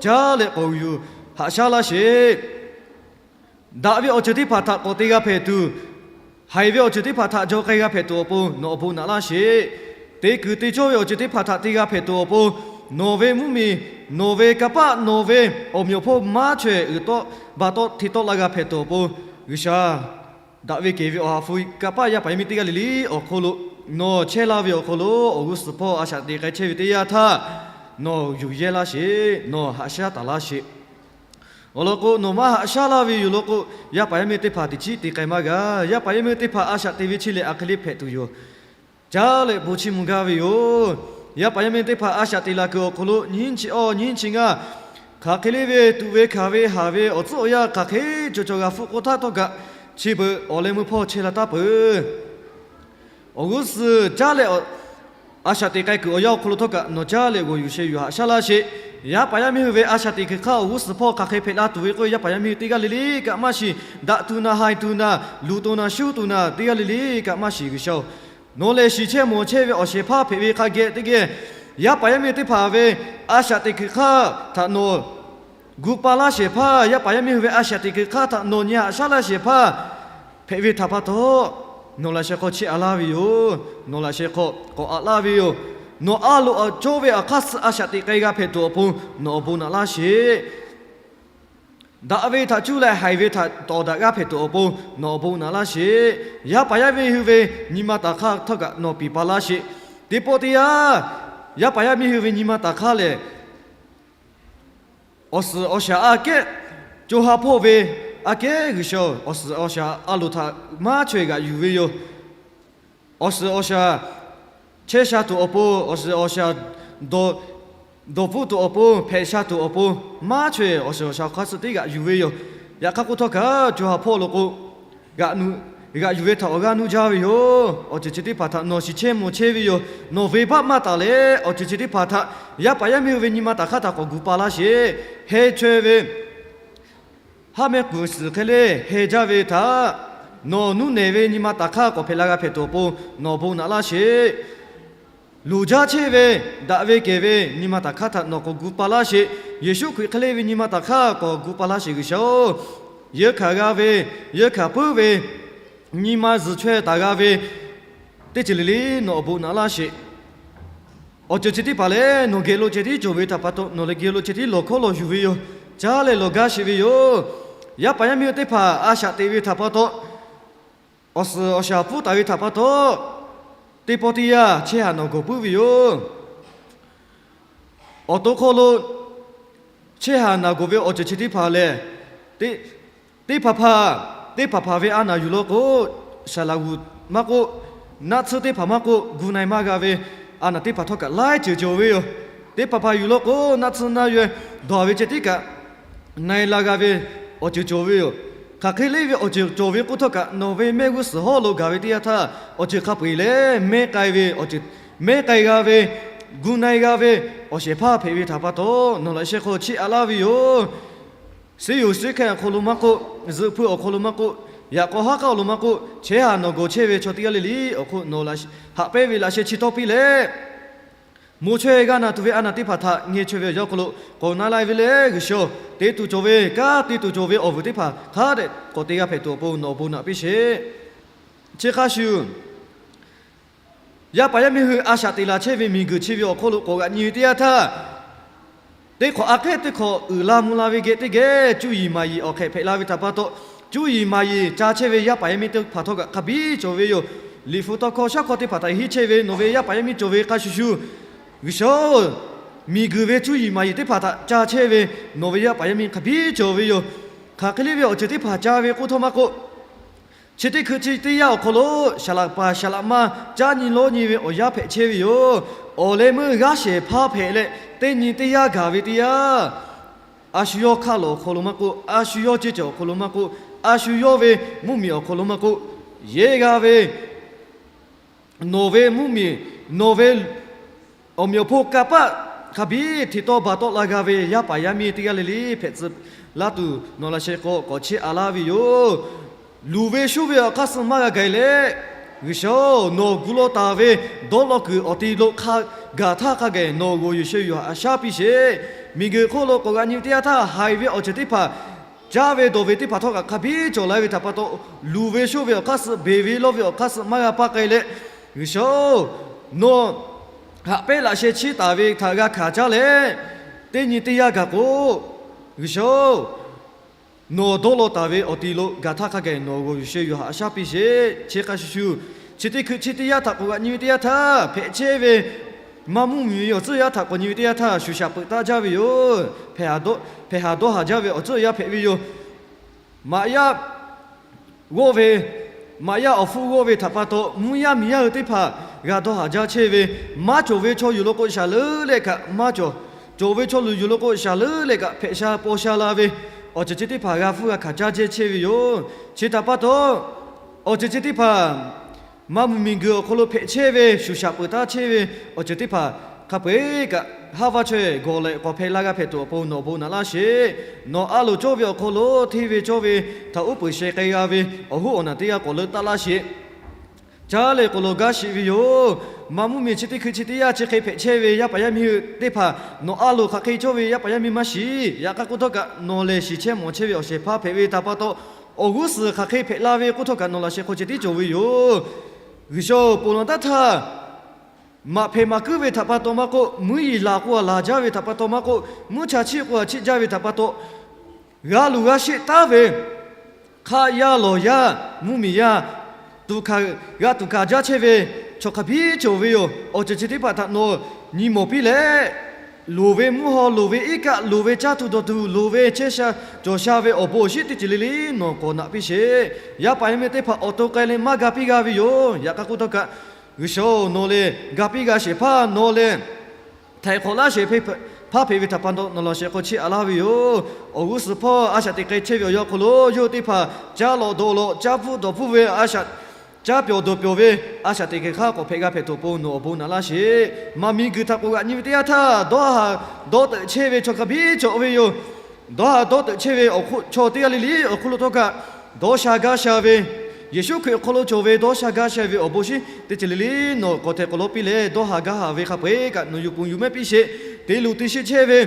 caˇ leh k'awꞈ yuˬ haꞈ shaˉ laˇ sheˍ. Daꞈ ve awˬ ceuˬ teˇ hpaˍ htaꞈ k'awꞈ te g'a hpehꞈ tuˬ, haiˬ ve awˬ ceuˬ teˇ hpaˍ htaꞈ jaw k'ai g'a hpehꞈ tuˬ awˬ pon nawˬ awˬ bon naꞈ laˇ sheˍ. Te kuiˬ te cawˇ ve awˬ ceuˬ teˇ hpaˍ htaꞈ te g'a hpehꞈ tuˬ awˬ pon, nawˬ ve mvuhˇmiˬ, nawˬ ve kanˇ paˆ, nawˬ ve awˬ meꞈ awˬ hponˇ maˇ chaweh uiˍ tawˆ ba tawˆ hteˇ tawˆ la g'a hpehꞈ tuˬ awˬ pon, G'uiˬsha daꞈ ve kehˬ ve awˬ ha hpu kanˇ paˆ yaˇ paˍ yaˇ miˇ teˇ g'aˇ le le awˬ hk'aw lo nawˬ chehˇ laˇ ve awˬ hk'aw lo, awˬ g'uˇ suhˍ hpawˇ a shaꞈ teꞈ k'ai chehˇ ve teˇ yanˇ htaˇ, nawˬ yuˬ yehˇ laˇ sheˍ. Nawˬ haꞈ shaˉ taˍ laˇ sheˍ. Awˬ lawn k'o, nawˬ maˇ haꞈ shaˉ laˇ ve yoˬ lawn k'o, yaˇ paˍ yaˇ miˇ teˇ hpaˍ teꞈ chiˉ te k'ai maˇ g'a. Yaˇ paˍ yaˇ miˇ teˇ hpaˍ a shaꞈ teꞈ ve chi lehˬ, a hk'e le hpehꞈ tuˬ yoˬ. Caˇ leh bon chiˇ mvuh gaˇ ve yoˬ. Yaˇ paˍ yaˇ miˇ teˇ hpaˍ a shaꞈ teꞈ laˬ kuiˬ awˬ hk'aw lo, nyiˇ chi awˇ nyiˇ chi ngaˇ, hk'aˬ hk'e le ve tuꞈ ve hkanˍ ve haˍ ve awˬ tcuhˉ awˬ yanˇ hk'aˬ hk'e caw caw g'a hpfuhˆ k'oˆ htaˇ htawˇ kaꞈ, chi beuꞈ awˬ leh meuˇ hpawˇ chehˇ la taˉ peuˬ. Awˬ g'uˇ suhˍ caˇ leh a shaꞈ teꞈ k'ai kuiˬ awˬ yanˇ awˬ hk'aw lo htawˇ kaꞈ nawˬ caˇ leh g'awˬ yuˬ sheh yuˬ haꞈ shaˉ laˇ sheˍ. Yaˇ paˍ yaˇ miˇ hui ve a shaꞈ teꞈ kuiˬ hk'aˇ awˬ g'uˇ suhˍ hpawˇ hk'aˬ hk'e hpehꞈ la tuˬ ve k'oˆ ve yaˇ paˍ yaˇ miˇ hui teˇ g'aˇ le le kaꞈ maˇ shiˍ. Daꞈ tuˬ naˍ, haiˬ tuˬ naˍ, luˬ tuˬ naˍ, shuˉ tuˬ naˍ, teˇ g'aˇ le le kaꞈ maˇ shiˍ G'uiˬsha-oˬ. Nawˬ lehˬ shiˍ chehˇ mawˬ chehˇ ve awˬ shehˍ hpaˇ hpehꞈ ve hk'a geh teˇ geh, yaˇ paˍ yaˇ miˇ teˇ hpaˍ ve a shaꞈ teꞈ kuiˬ hk'aˇ htaꞈ nawˬ gu pa laˇ shehˍ hpaˇ, yaˇ paˍ yaˇ miˇ hui ve a shaꞈ teꞈ kuiˬ hk'aˇ htaꞈ nawˬ nyi haꞈ shaˉ laˇ shehˍ hpaˇ hpehꞈ ve htaꞈ pa taw, nawˬ laꞈ sheh hk'aw chiˇ a laˇ ve yoˬ. Nawˬ laꞈ sheh hk'aw k'awꞈ aꞈ laˇ ve yoˬ. Nawˬ a loꞈ cawˇ ve awˬ hk'aˇ suh a shaꞈ teꞈ k'ai g'a hpehꞈ tuˬ awˬ pon nawˬ awˬ bon naꞈ laˇ sheˍ. Daꞈ ve htaꞈ cuˇ leh haiˬ ve htaꞈ tawˍ daꞈ g'aˇ hpehꞈ tuˬ awˬ pon nawˬ awˬ bon naꞈ laˇ sheˍ. Yaˇ paˍ yaˇ miˇ hui ve nyi ma taˍ hk'aˇ htawˇ kaꞈ nawˬ piˍ pa laˇ sheˍ. Teˇ pawˆ teˇ yanˇ, yaˇ paˍ yaˇ miˇ hui ve nyi ma taˍ hk'aˇ lehˬ, awˬ suhˍ awˬ shaˍ aꞈ kehˉ, co ha hpawˇ ve aꞈ kehˉ G'uiˬsha-oˬ, awˬ suhˍ awˬ shaˍ a loˍ htaꞈ maˇ chaweh g'aꞈ yuˬ ve yoˬ. Awˬ suhˍ awˬ shaˍ chehˇ sha tuˬ awˬ pon, awˬ suhˍ awˬ shaˍ dawˬ hpfuhˆ tuˬ awˬ pon, hpehꞈ sha tuˬ awˬ pon, maˇ chaweh awˬ suhˍ awˬ shaˍ hk'aˇ suh teˇ g'aꞈ yuˬ ve yoˬ. Yaꞈ hk'aˇ k'oˆ htawˇ kaꞈ, co ha hpawˇ lo k'o, g'aꞈ yuˬ ve htaꞈ awˬ g'aˇ nuˇ jaˇ ve yoˬ. Awˬ ceuˬ chi teˇ hpaˍ htaꞈ nawˬ shiˍ chehˇ mawˬ chehˇ ve yoˬ. Nawˬ venˇbaˆ maˇ taˍ leh, awˬ ceuˬ chi teˇ hpaˍ htaꞈ yaˇ paˍ yaˇ miˇ hui ve nyi ma taˍ hk'aˇ htaꞈ k'awꞈ gu pa laˇ sheˍ. Heh chaweh ve haˉ mehˆ kuiˬ suhˍ hk'e le heh jaˇ ve htaꞈ nawˬ nuˇ nehˬ ve nyi ma taˍ hk'aˇ k'awꞈ hpehꞈ la g'a hpehꞈ tuˬ awˬ pon nawˬ awˬ bon naꞈ laˇ sheˍ. Luˬ jaˇ chehˇ ve, daꞈ ve kehˬ ve nyi ma taˍ hk'aˇ htaꞈ nawˬ k'awꞈ gu pa laˇ sheˍ. Yeˍsuˆ Hkriꞈ hk'e le ve nyi ma taˍ hk'aˇ k'awꞈ gu pa laˇ sheˍ G'uiˬsha-oˬ. Yeunˇ hkanˍ g'a ve, yeunˇ hkanˍ puiˉ ve, nyi ma zuhˬ chaweh taˍ g'a ve, teˇ ceuˬ le le nawˬ awˬ bon naꞈ laˇ sheˍ. Awˬ ceuˬ chi teˇ hpaˍ lehˬ, nawˬ geh lo ceh tiˉ cawˬ ve htaꞈ pa taw, nawˬ lehˬ geh lo ceh tiˉ lawˬ hkawˉ lawˬ yuˬ ve yoˬ. Caˇ leh lawˬ gaˇ sheˍ ve yoˬ. Yaˇ paˍ yaˇ miˇ hui teˇ hpaˍ a shaꞈ teꞈ ve htaꞈ pa taw, awˬ suhˍ awˬ shaˍ pfuhˇ taˍ ve htaꞈ pa taw, teˇ pawˆ teˇ yanˇ chehˇ haˍ nawˬ gawˬ puiˉ ve yoˬ. Awˬ to hk'aw lo chehˇ haˍ naˬ gawˬ ve awˬ ceuˬ chi teˇ hpaˍ lehˬ, teˇ hpaˍ hpaˍ, teˇ hpaˍ hpaˍ ve a naˬ yuˬ law k'o, saˍ laꞈ g'uˬ maˇ k'oˆ, naˆ tsuhˇ teˇ hpaˍ maˇ k'oˆ, gu na-e maˇ g'a ve a naˬ teˇ hpaˍ htawˇ kaꞈ laiˉ ceuˬ cawˬ ve yoˬ. Teˇ hpaˍ hpaˍ yuˬ law k'o, naˆ tsuhˇ naˆ yaweh dawˬ ve ceh tiˉ kaꞈ na-e la g'a ve awˬ ceuˬ cawˬ ve yoˬ. Hk'aˬ hk'e le ve awˬ ceuˬ cawˬ ve k'oˆ htawˇ kaꞈ, nawˬ ve mehˆ g'uˇ suhˍ hawˉ lo gaˬ ve teˇ yanˇ htaˇ, awˬ ceuˬ hk'a peu-eˬ lehˬ mehˉ k'ai ve, awˬ ceuˬ mehˉ k'ai g'a ve, gu na-e g'a ve awˬ shehˍ hpaˇ hpehꞈ ve htaꞈ pa taw, nawˬ laꞈ sheh hk'aw chiˇ aꞈ laˇ ve yoˬ. Suˉ yoˬ suˉ hkehˇ awˬ hk'aw lo maˇ k'oˆ, zuhꞈ hpu awˬ hk'aw lo maˇ k'oˆ, yaꞈ k'aw haˉ k'aˉ awˬ lo maˇ k'oˆ, chehˇ haˍ nawˬ gawˬ chehˇ ve chaw teˇ g'aˇ le le awˬ hk'oˆ nawˬ laꞈ haꞈ pehnˇ ve laꞈ sheh chi htawˇ piˇ leh, moˬ chaweh g'a naˬ tuˬ ve a naˬ teˇ hpaˍ htaꞈ ngeh chaweh ve awˬ yanˇ hk'aw lo k'awꞈ na la ve leh, G'uiˬsha te tuˬ cawˬ ve, kanˉ te tuˬ cawˬ ve awˬ vuiˬ teˇ hpaˍ hk'a dehꞈ k'awꞈ te g'a hpehꞈ tuˬ awˬ pon nawˬ awˬ bon naꞈ piˇ sheˍ. Chi hk'a shuˍ, yaˇ paˍ yaˇ miˇ hui a shaꞈ teꞈ laˬ chehˇ ve miˬguiˬ chi ve awˬ hk'aw lo k'awꞈ g'aꞈ nyi ve teˇ yanˇ htaˇ, teˇ hk'awꞈ aꞈ kehˉ teˇ hk'awꞈ uiˍ la mvuh la ve geh teˇ geh cuˇ yiˍ maˍ yiˍ awˬ hk'ehꞈ hpehꞈ la ve htaꞈ pa taw, cuˇ yiˍ maˍ yiˍ ca chehˇ ve yaˇ paˍ yaˇ miˇ teˇ hpaˍ htawˇ kaꞈ hk'a biˇ cawˬ ve yoˬ. Liꞈ hpu tawˇ hkawˇ shaˉ hkawˇ teˇ hpaˍ htaꞈ henˇ chehˇ ve nawˬ ve yaˇ paˍ yaˇ miˇ cawˬ ve hk'a shuˍ shuˍ, G'uiˬsha-oˬ, miˬguiˬ ve cuˇ yiˍ maˍ yiˍ teˇ hpaˍ htaꞈ ca chehˇ ve nawˬ ve yaˇ paˍ yaˇ miˇ hk'a biˇ cawˬ ve yoˬ. Hk'aˬ hk'e le ve awˬ ceuˬ teˇ hpaˍ ca ve k'oˆ htawˇ maˇ k'oˆ, chi teˇ hkui chi teˇ yanˇ awˬ hk'aw lo, saˍ laꞈ paˍ saˍ laꞈ ma caˇ nyi lawˇ nyi ve awˬ yanˇ hpehꞈ chehˇ ve yoˬ. Awˬ leh meuˇ g'aˇ shehˍ hpaˇ hpehꞈ leh, teˇ nyi teˇ yanˇ gaˬ ve teˇ yanˇ, a shu yawˇ hkaˆ lawˬ awˬ hk'aw lo maˇ k'oˆ, a shu yawˇ ceˇ cawˬ awˬ hk'aw lo maˇ k'oˆ, a shu yawˇ ve mvuhˇmiˬ awˬ hk'aw lo maˇ k'oˆ, yehˇ g'a ve nawˬ ve mvuhˇmiˬ, nawˬ ve awˬ meꞈ awˬ hponˇ kanˇ paˆ hk'a biˇ hteꞈ tawˇ ba tawˆ la g'a ve yaˇ paˍ yaˇ miˇ teˇ g'aˇ le le hpehꞈ tcuh laˇ tuˬ, nawˬ laꞈ sheh hk'aw k'awꞈ chiˇ aꞈ laˇ ve yoˬ. Luˬ ve shuˉ ve awˬ hk'aˇ suh maˇ g'a gaˬ leh, G'uiˬsha-oˬ, nawˬ gu law taˍ ve dawˇ law kuiˬ awˬ ti lo hk'a gaˬ htaˇ hk'a gaˬ nawˬ g'awˬ yuˬ sheh yuˬ haꞈ shaˉ piˇ sheˍ. Miˬguiˬ hk'oˆ lo k'awꞈ g'aꞈ nyi ve teˇ yanˇ htaˇ, haiˬ ve awˬ ceuˬ teˇ hpaˍ, caˇ ve dawˬ ve teˇ hpaˍ htawˇ kaꞈ hk'a biˇ cawˬ la ve htaꞈ pa taw, luˬ ve shuˉ ve awˬ hk'aˇ suh, beˬ ve lawˇ ve awˬ hk'aˇ suh maˇ g'a paˇ k'ai leh, G'uiˬsha-oˬ, nawˬ haꞈ pehnˇ laꞈ sheh chiˇ taˍ ve htaꞈ g'a hkanˍ caˇ leh, teˇ nyi teˇ yanˇ gaˬ k'o, G'uiˬsha-oˬ, nawˬ dawˇ law taˍ ve awˬ ti lo gaˬ htaˇ hk'a gaˬ nawˬ g'awˬ yuˬ sheh yuˬ haꞈ shaˉ piˇ sheˍ. Chi hk'a shuˍ shuˍ, chi teˇ hkui chi teˇ yanˇ htaꞈ k'awꞈ g'aꞈ nyi ve teˇ yanˇ htaˇ, hpehꞈ chehˇ ve maˇ mvuhˇmiˬ ve awˬ tcuhˉ yaˇ htaꞈ k'awꞈ nyi ve teˇ yanˇ htaˇ, shuˍ shaꞈ peuꞈ taˇ jaˇ ve yoˬ. Hpehꞈ haˍ dawˇ haˍ jaˇ ve awˬ tcuhˉ yaˇ hpehꞈ ve yoˬ. Maꞈ yaˇ g'awˇ ve, maꞈ yaˇ awˬ hpfuhˇ g'awˇ ve htaꞈ pa taw, mvuhˇ yaˇ miˬ yaˇ hui teˇ hpaˍ g'a dawˇ haˍ jaˇ chehˇ ve, maˇ cawˬ ve chaw yuˬ law k'o shaˍ leuˉ leh kaꞈ maˇ cawˬ. Cawˬ ve chaw luˬ yuˬ law k'o shaˍ leuˉ leh kaꞈ hpehꞈ sha paw sha la ve awˬ ceuˬ chi teˇ hpaˍ g'a hpfuhˇ g'a hkanˍ caˇ jehˇ chehˇ ve yoˬ. Chi htaꞈ pa taw, awˬ ceuˬ chi teˇ hpaˍ maˇ mvuhˇmiˬ miˬguiˬ awˬ hk'aw lo hpehꞈ chehˇ ve, shuˍ shaꞈ peuˬ taˉ chehˇ ve awˬ ceuˬ teˇ hpaˍ hk'a peu-eˬ kaꞈ, haˉ vaˇ chaweh gawˬ leh k'awꞈ hpehꞈ la g'a hpehꞈ tuˬ awˬ pon nawˬ awˬ bon naꞈ laˇ sheˍ. Nawˬ a loˍ cawˇ ve awˬ hk'aw lo hteˇ ve cawˇ ve htaꞈ uˉ peunˍ sheh k'ai g'a ve awˬ hoˉ awˬ naˬ teˇ g'aˇ k'awꞈ leuˆ taˉ laˇ sheˍ. Caˇ leh k'awꞈ lawˬ gaˇ sheˍ ve yoˬ. Maˇ mvuhˇmiˬ chi teˇ hkui chi teˇ yanˇ chi hk'e hpehꞈ chehˇ ve yaˇ paˍ yaˇ miˇ hui teˇ hpaˍ, nawˬ a loˍ hk'aˬ hk'e cawˇ ve yaˇ paˍ yaˇ miˇ maˇ shiˍ. Yaꞈ hk'aˇ k'oˆ htawˇ kaꞈ, nawˬ lehˬ shiˍ chehˇ mawˬ chehˇ ve awˬ shehˍ hpaˇ hpehꞈ ve htaꞈ pa taw, awˬ g'uˇ suhˍ hk'aˬ hk'e hpehꞈ la ve k'oˆ htawˇ kaꞈ nawˬ laꞈ sheh hk'aw ceh tiˉ cawˬ ve yoˬ. G'uiˬsha-oˬ, ponˬ laˬ taˉ htaˇ, maꞈ hpehꞈ maꞈ kuiˉ ve htaꞈ pa taw maˇ k'oˆ, mvuhˇ yeˬ laˬ k'o a laˬ jaˇ ve htaꞈ pa taw maˇ k'oˆ, mvuhˇ cha chiˆ k'o a chiˆ jaˇ ve htaꞈ pa taw, g'a luˬ g'a sheˆ taˉ ve hk'aˆ yaˇ lawˬ yaˇ mvuhˇmiˬ yaˇ g'a tuˬ kaˍ jaˇ chehˇ ve chaw hk'a biˇ cawˬ ve yoˬ. Awˬ ceuˬ chi teˇ hpaˍ htaꞈ nawˬ nyi mawˬ piˇ leh, loˍ ve mvuhˇ haw, loˍ ve iˉ kaˆ, loˍ ve caˇ tuˬ dawˬ tuˬ, loˍ ve chehˇ sha cawˬ sha ve awˬ bon awˬ shinˉ teˇ ceuˬ le le nawˬ k'awꞈ naꞈ piˇ sheˍ. Yaˇ paˍ yaˇ miˇ teˇ hpaˍ awˬ to k'ai leh maˇ ga piˇ g'a ve yoˬ. Yaꞈ hk'aˇ k'oˆ htawˇ kaꞈ, G'uiˬsha-oˬ, nawˬ lehˬ ga piˇ g'a shehˍ hpaˇ, nawˬ lehˬ htaiˍ hk'awꞈ laˇ shehˍ hpaˇ hpehꞈ ve htaꞈ pa taw nawˬ laꞈ sheh hk'aw chiˇ aꞈ laˇ ve yoˬ. Awˬ g'uˇ suhˍ hpawˇ a shaꞈ teꞈ k'ai chehˇ ve awˬ yanˇ hk'aw lo yawˇ hui teˇ hpaˍ caˇ lawꞈ dawˬ lawꞈ, caˇ pfuhˇ dawˬ pfuhˇ ve a shaꞈ, caˇ pyawˬ dawˬ pyawˬ ve a shaꞈ teꞈ k'ai hk'aˇ k'awꞈ hpehꞈ g'a hpehꞈ tuˬ awˬ pon nawˬ awˬ bon naꞈ laˇ sheˍ. Maˇ miˬguiˬ htaꞈ k'awꞈ g'aꞈ nyi ve teˇ yanˇ htaˇ, dawˇ haˍ dawˇ teuꞈ chehˇ ve chaw hk'a biˇ cawˬ ve yoˬ. Dawˇ haˍ dawˇ teuꞈ chehˇ ve awˬ hk'oˆ chaw teˇ g'aˇ le le awˬ hk'oˆ lo htawˇ kaꞈ, dawˇ sha gaˇ sha ve, Yeˍsuˆ Hkriꞈ awˬ hk'aw lo cawˬ ve dawˇ sha gaˇ sha ve awˬ bon shinˉ teˇ ceuˬ le le nawˬ k'awꞈ htehꞈ k'awꞈ lawˇ piˇ leh, dawˇ haˍ gaˇ haˍ ve hk'a peu-eˬ kaꞈ nawˬ yuˬ ponˬ yuˬ mehˆ piˇ sheˍ. Te luˬ te sheˆ chehˇ ve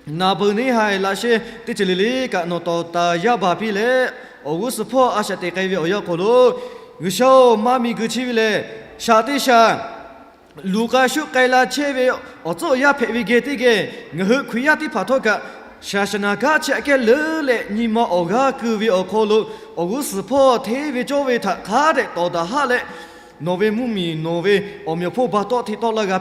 naˍ beuˬ neˇ haiˬ laꞈ sheh teˇ ceuˬ le le kaꞈ nawˬ tawˍ taˍ yaˇ baˬ piˇ leh, awˬ g'uˇ suhˍ hpawˇ a shaꞈ teꞈ k'ai ve awˬ yanˇ hk'aw lo, G'uiˬsha-oˬ, maˇ miˬguiˬ chi ve lehˬ shaˍ teˇ shaˍ Luˬ k'ai shuˆ k'ai la chehˇ ve awˬ tcuhˉ awˬ yanˇ hpehꞈ ve geh teˇ geh, ngaˬ hui Hkriꞈ yaˇ teˇ hpaˍ htawˇ kaꞈ, saˍsaˍnaˍ kanˉ chi aꞈ kehˉ leuˉ leh nyi ma awˬ g'aˇ keu ve awˬ hk'aw lo, awˬ g'uˇ suhˍ hpawˇ hteˇ ve cawˇ ve htaꞈ hk'a dehꞈ tawˍ daꞈ haˆ leh, nawˬ ve mvuhˇmiˬ nawˬ ve awˬ meꞈ awˬ hponˇ ba tawˆ hteꞈ tawˆ laˇ g'a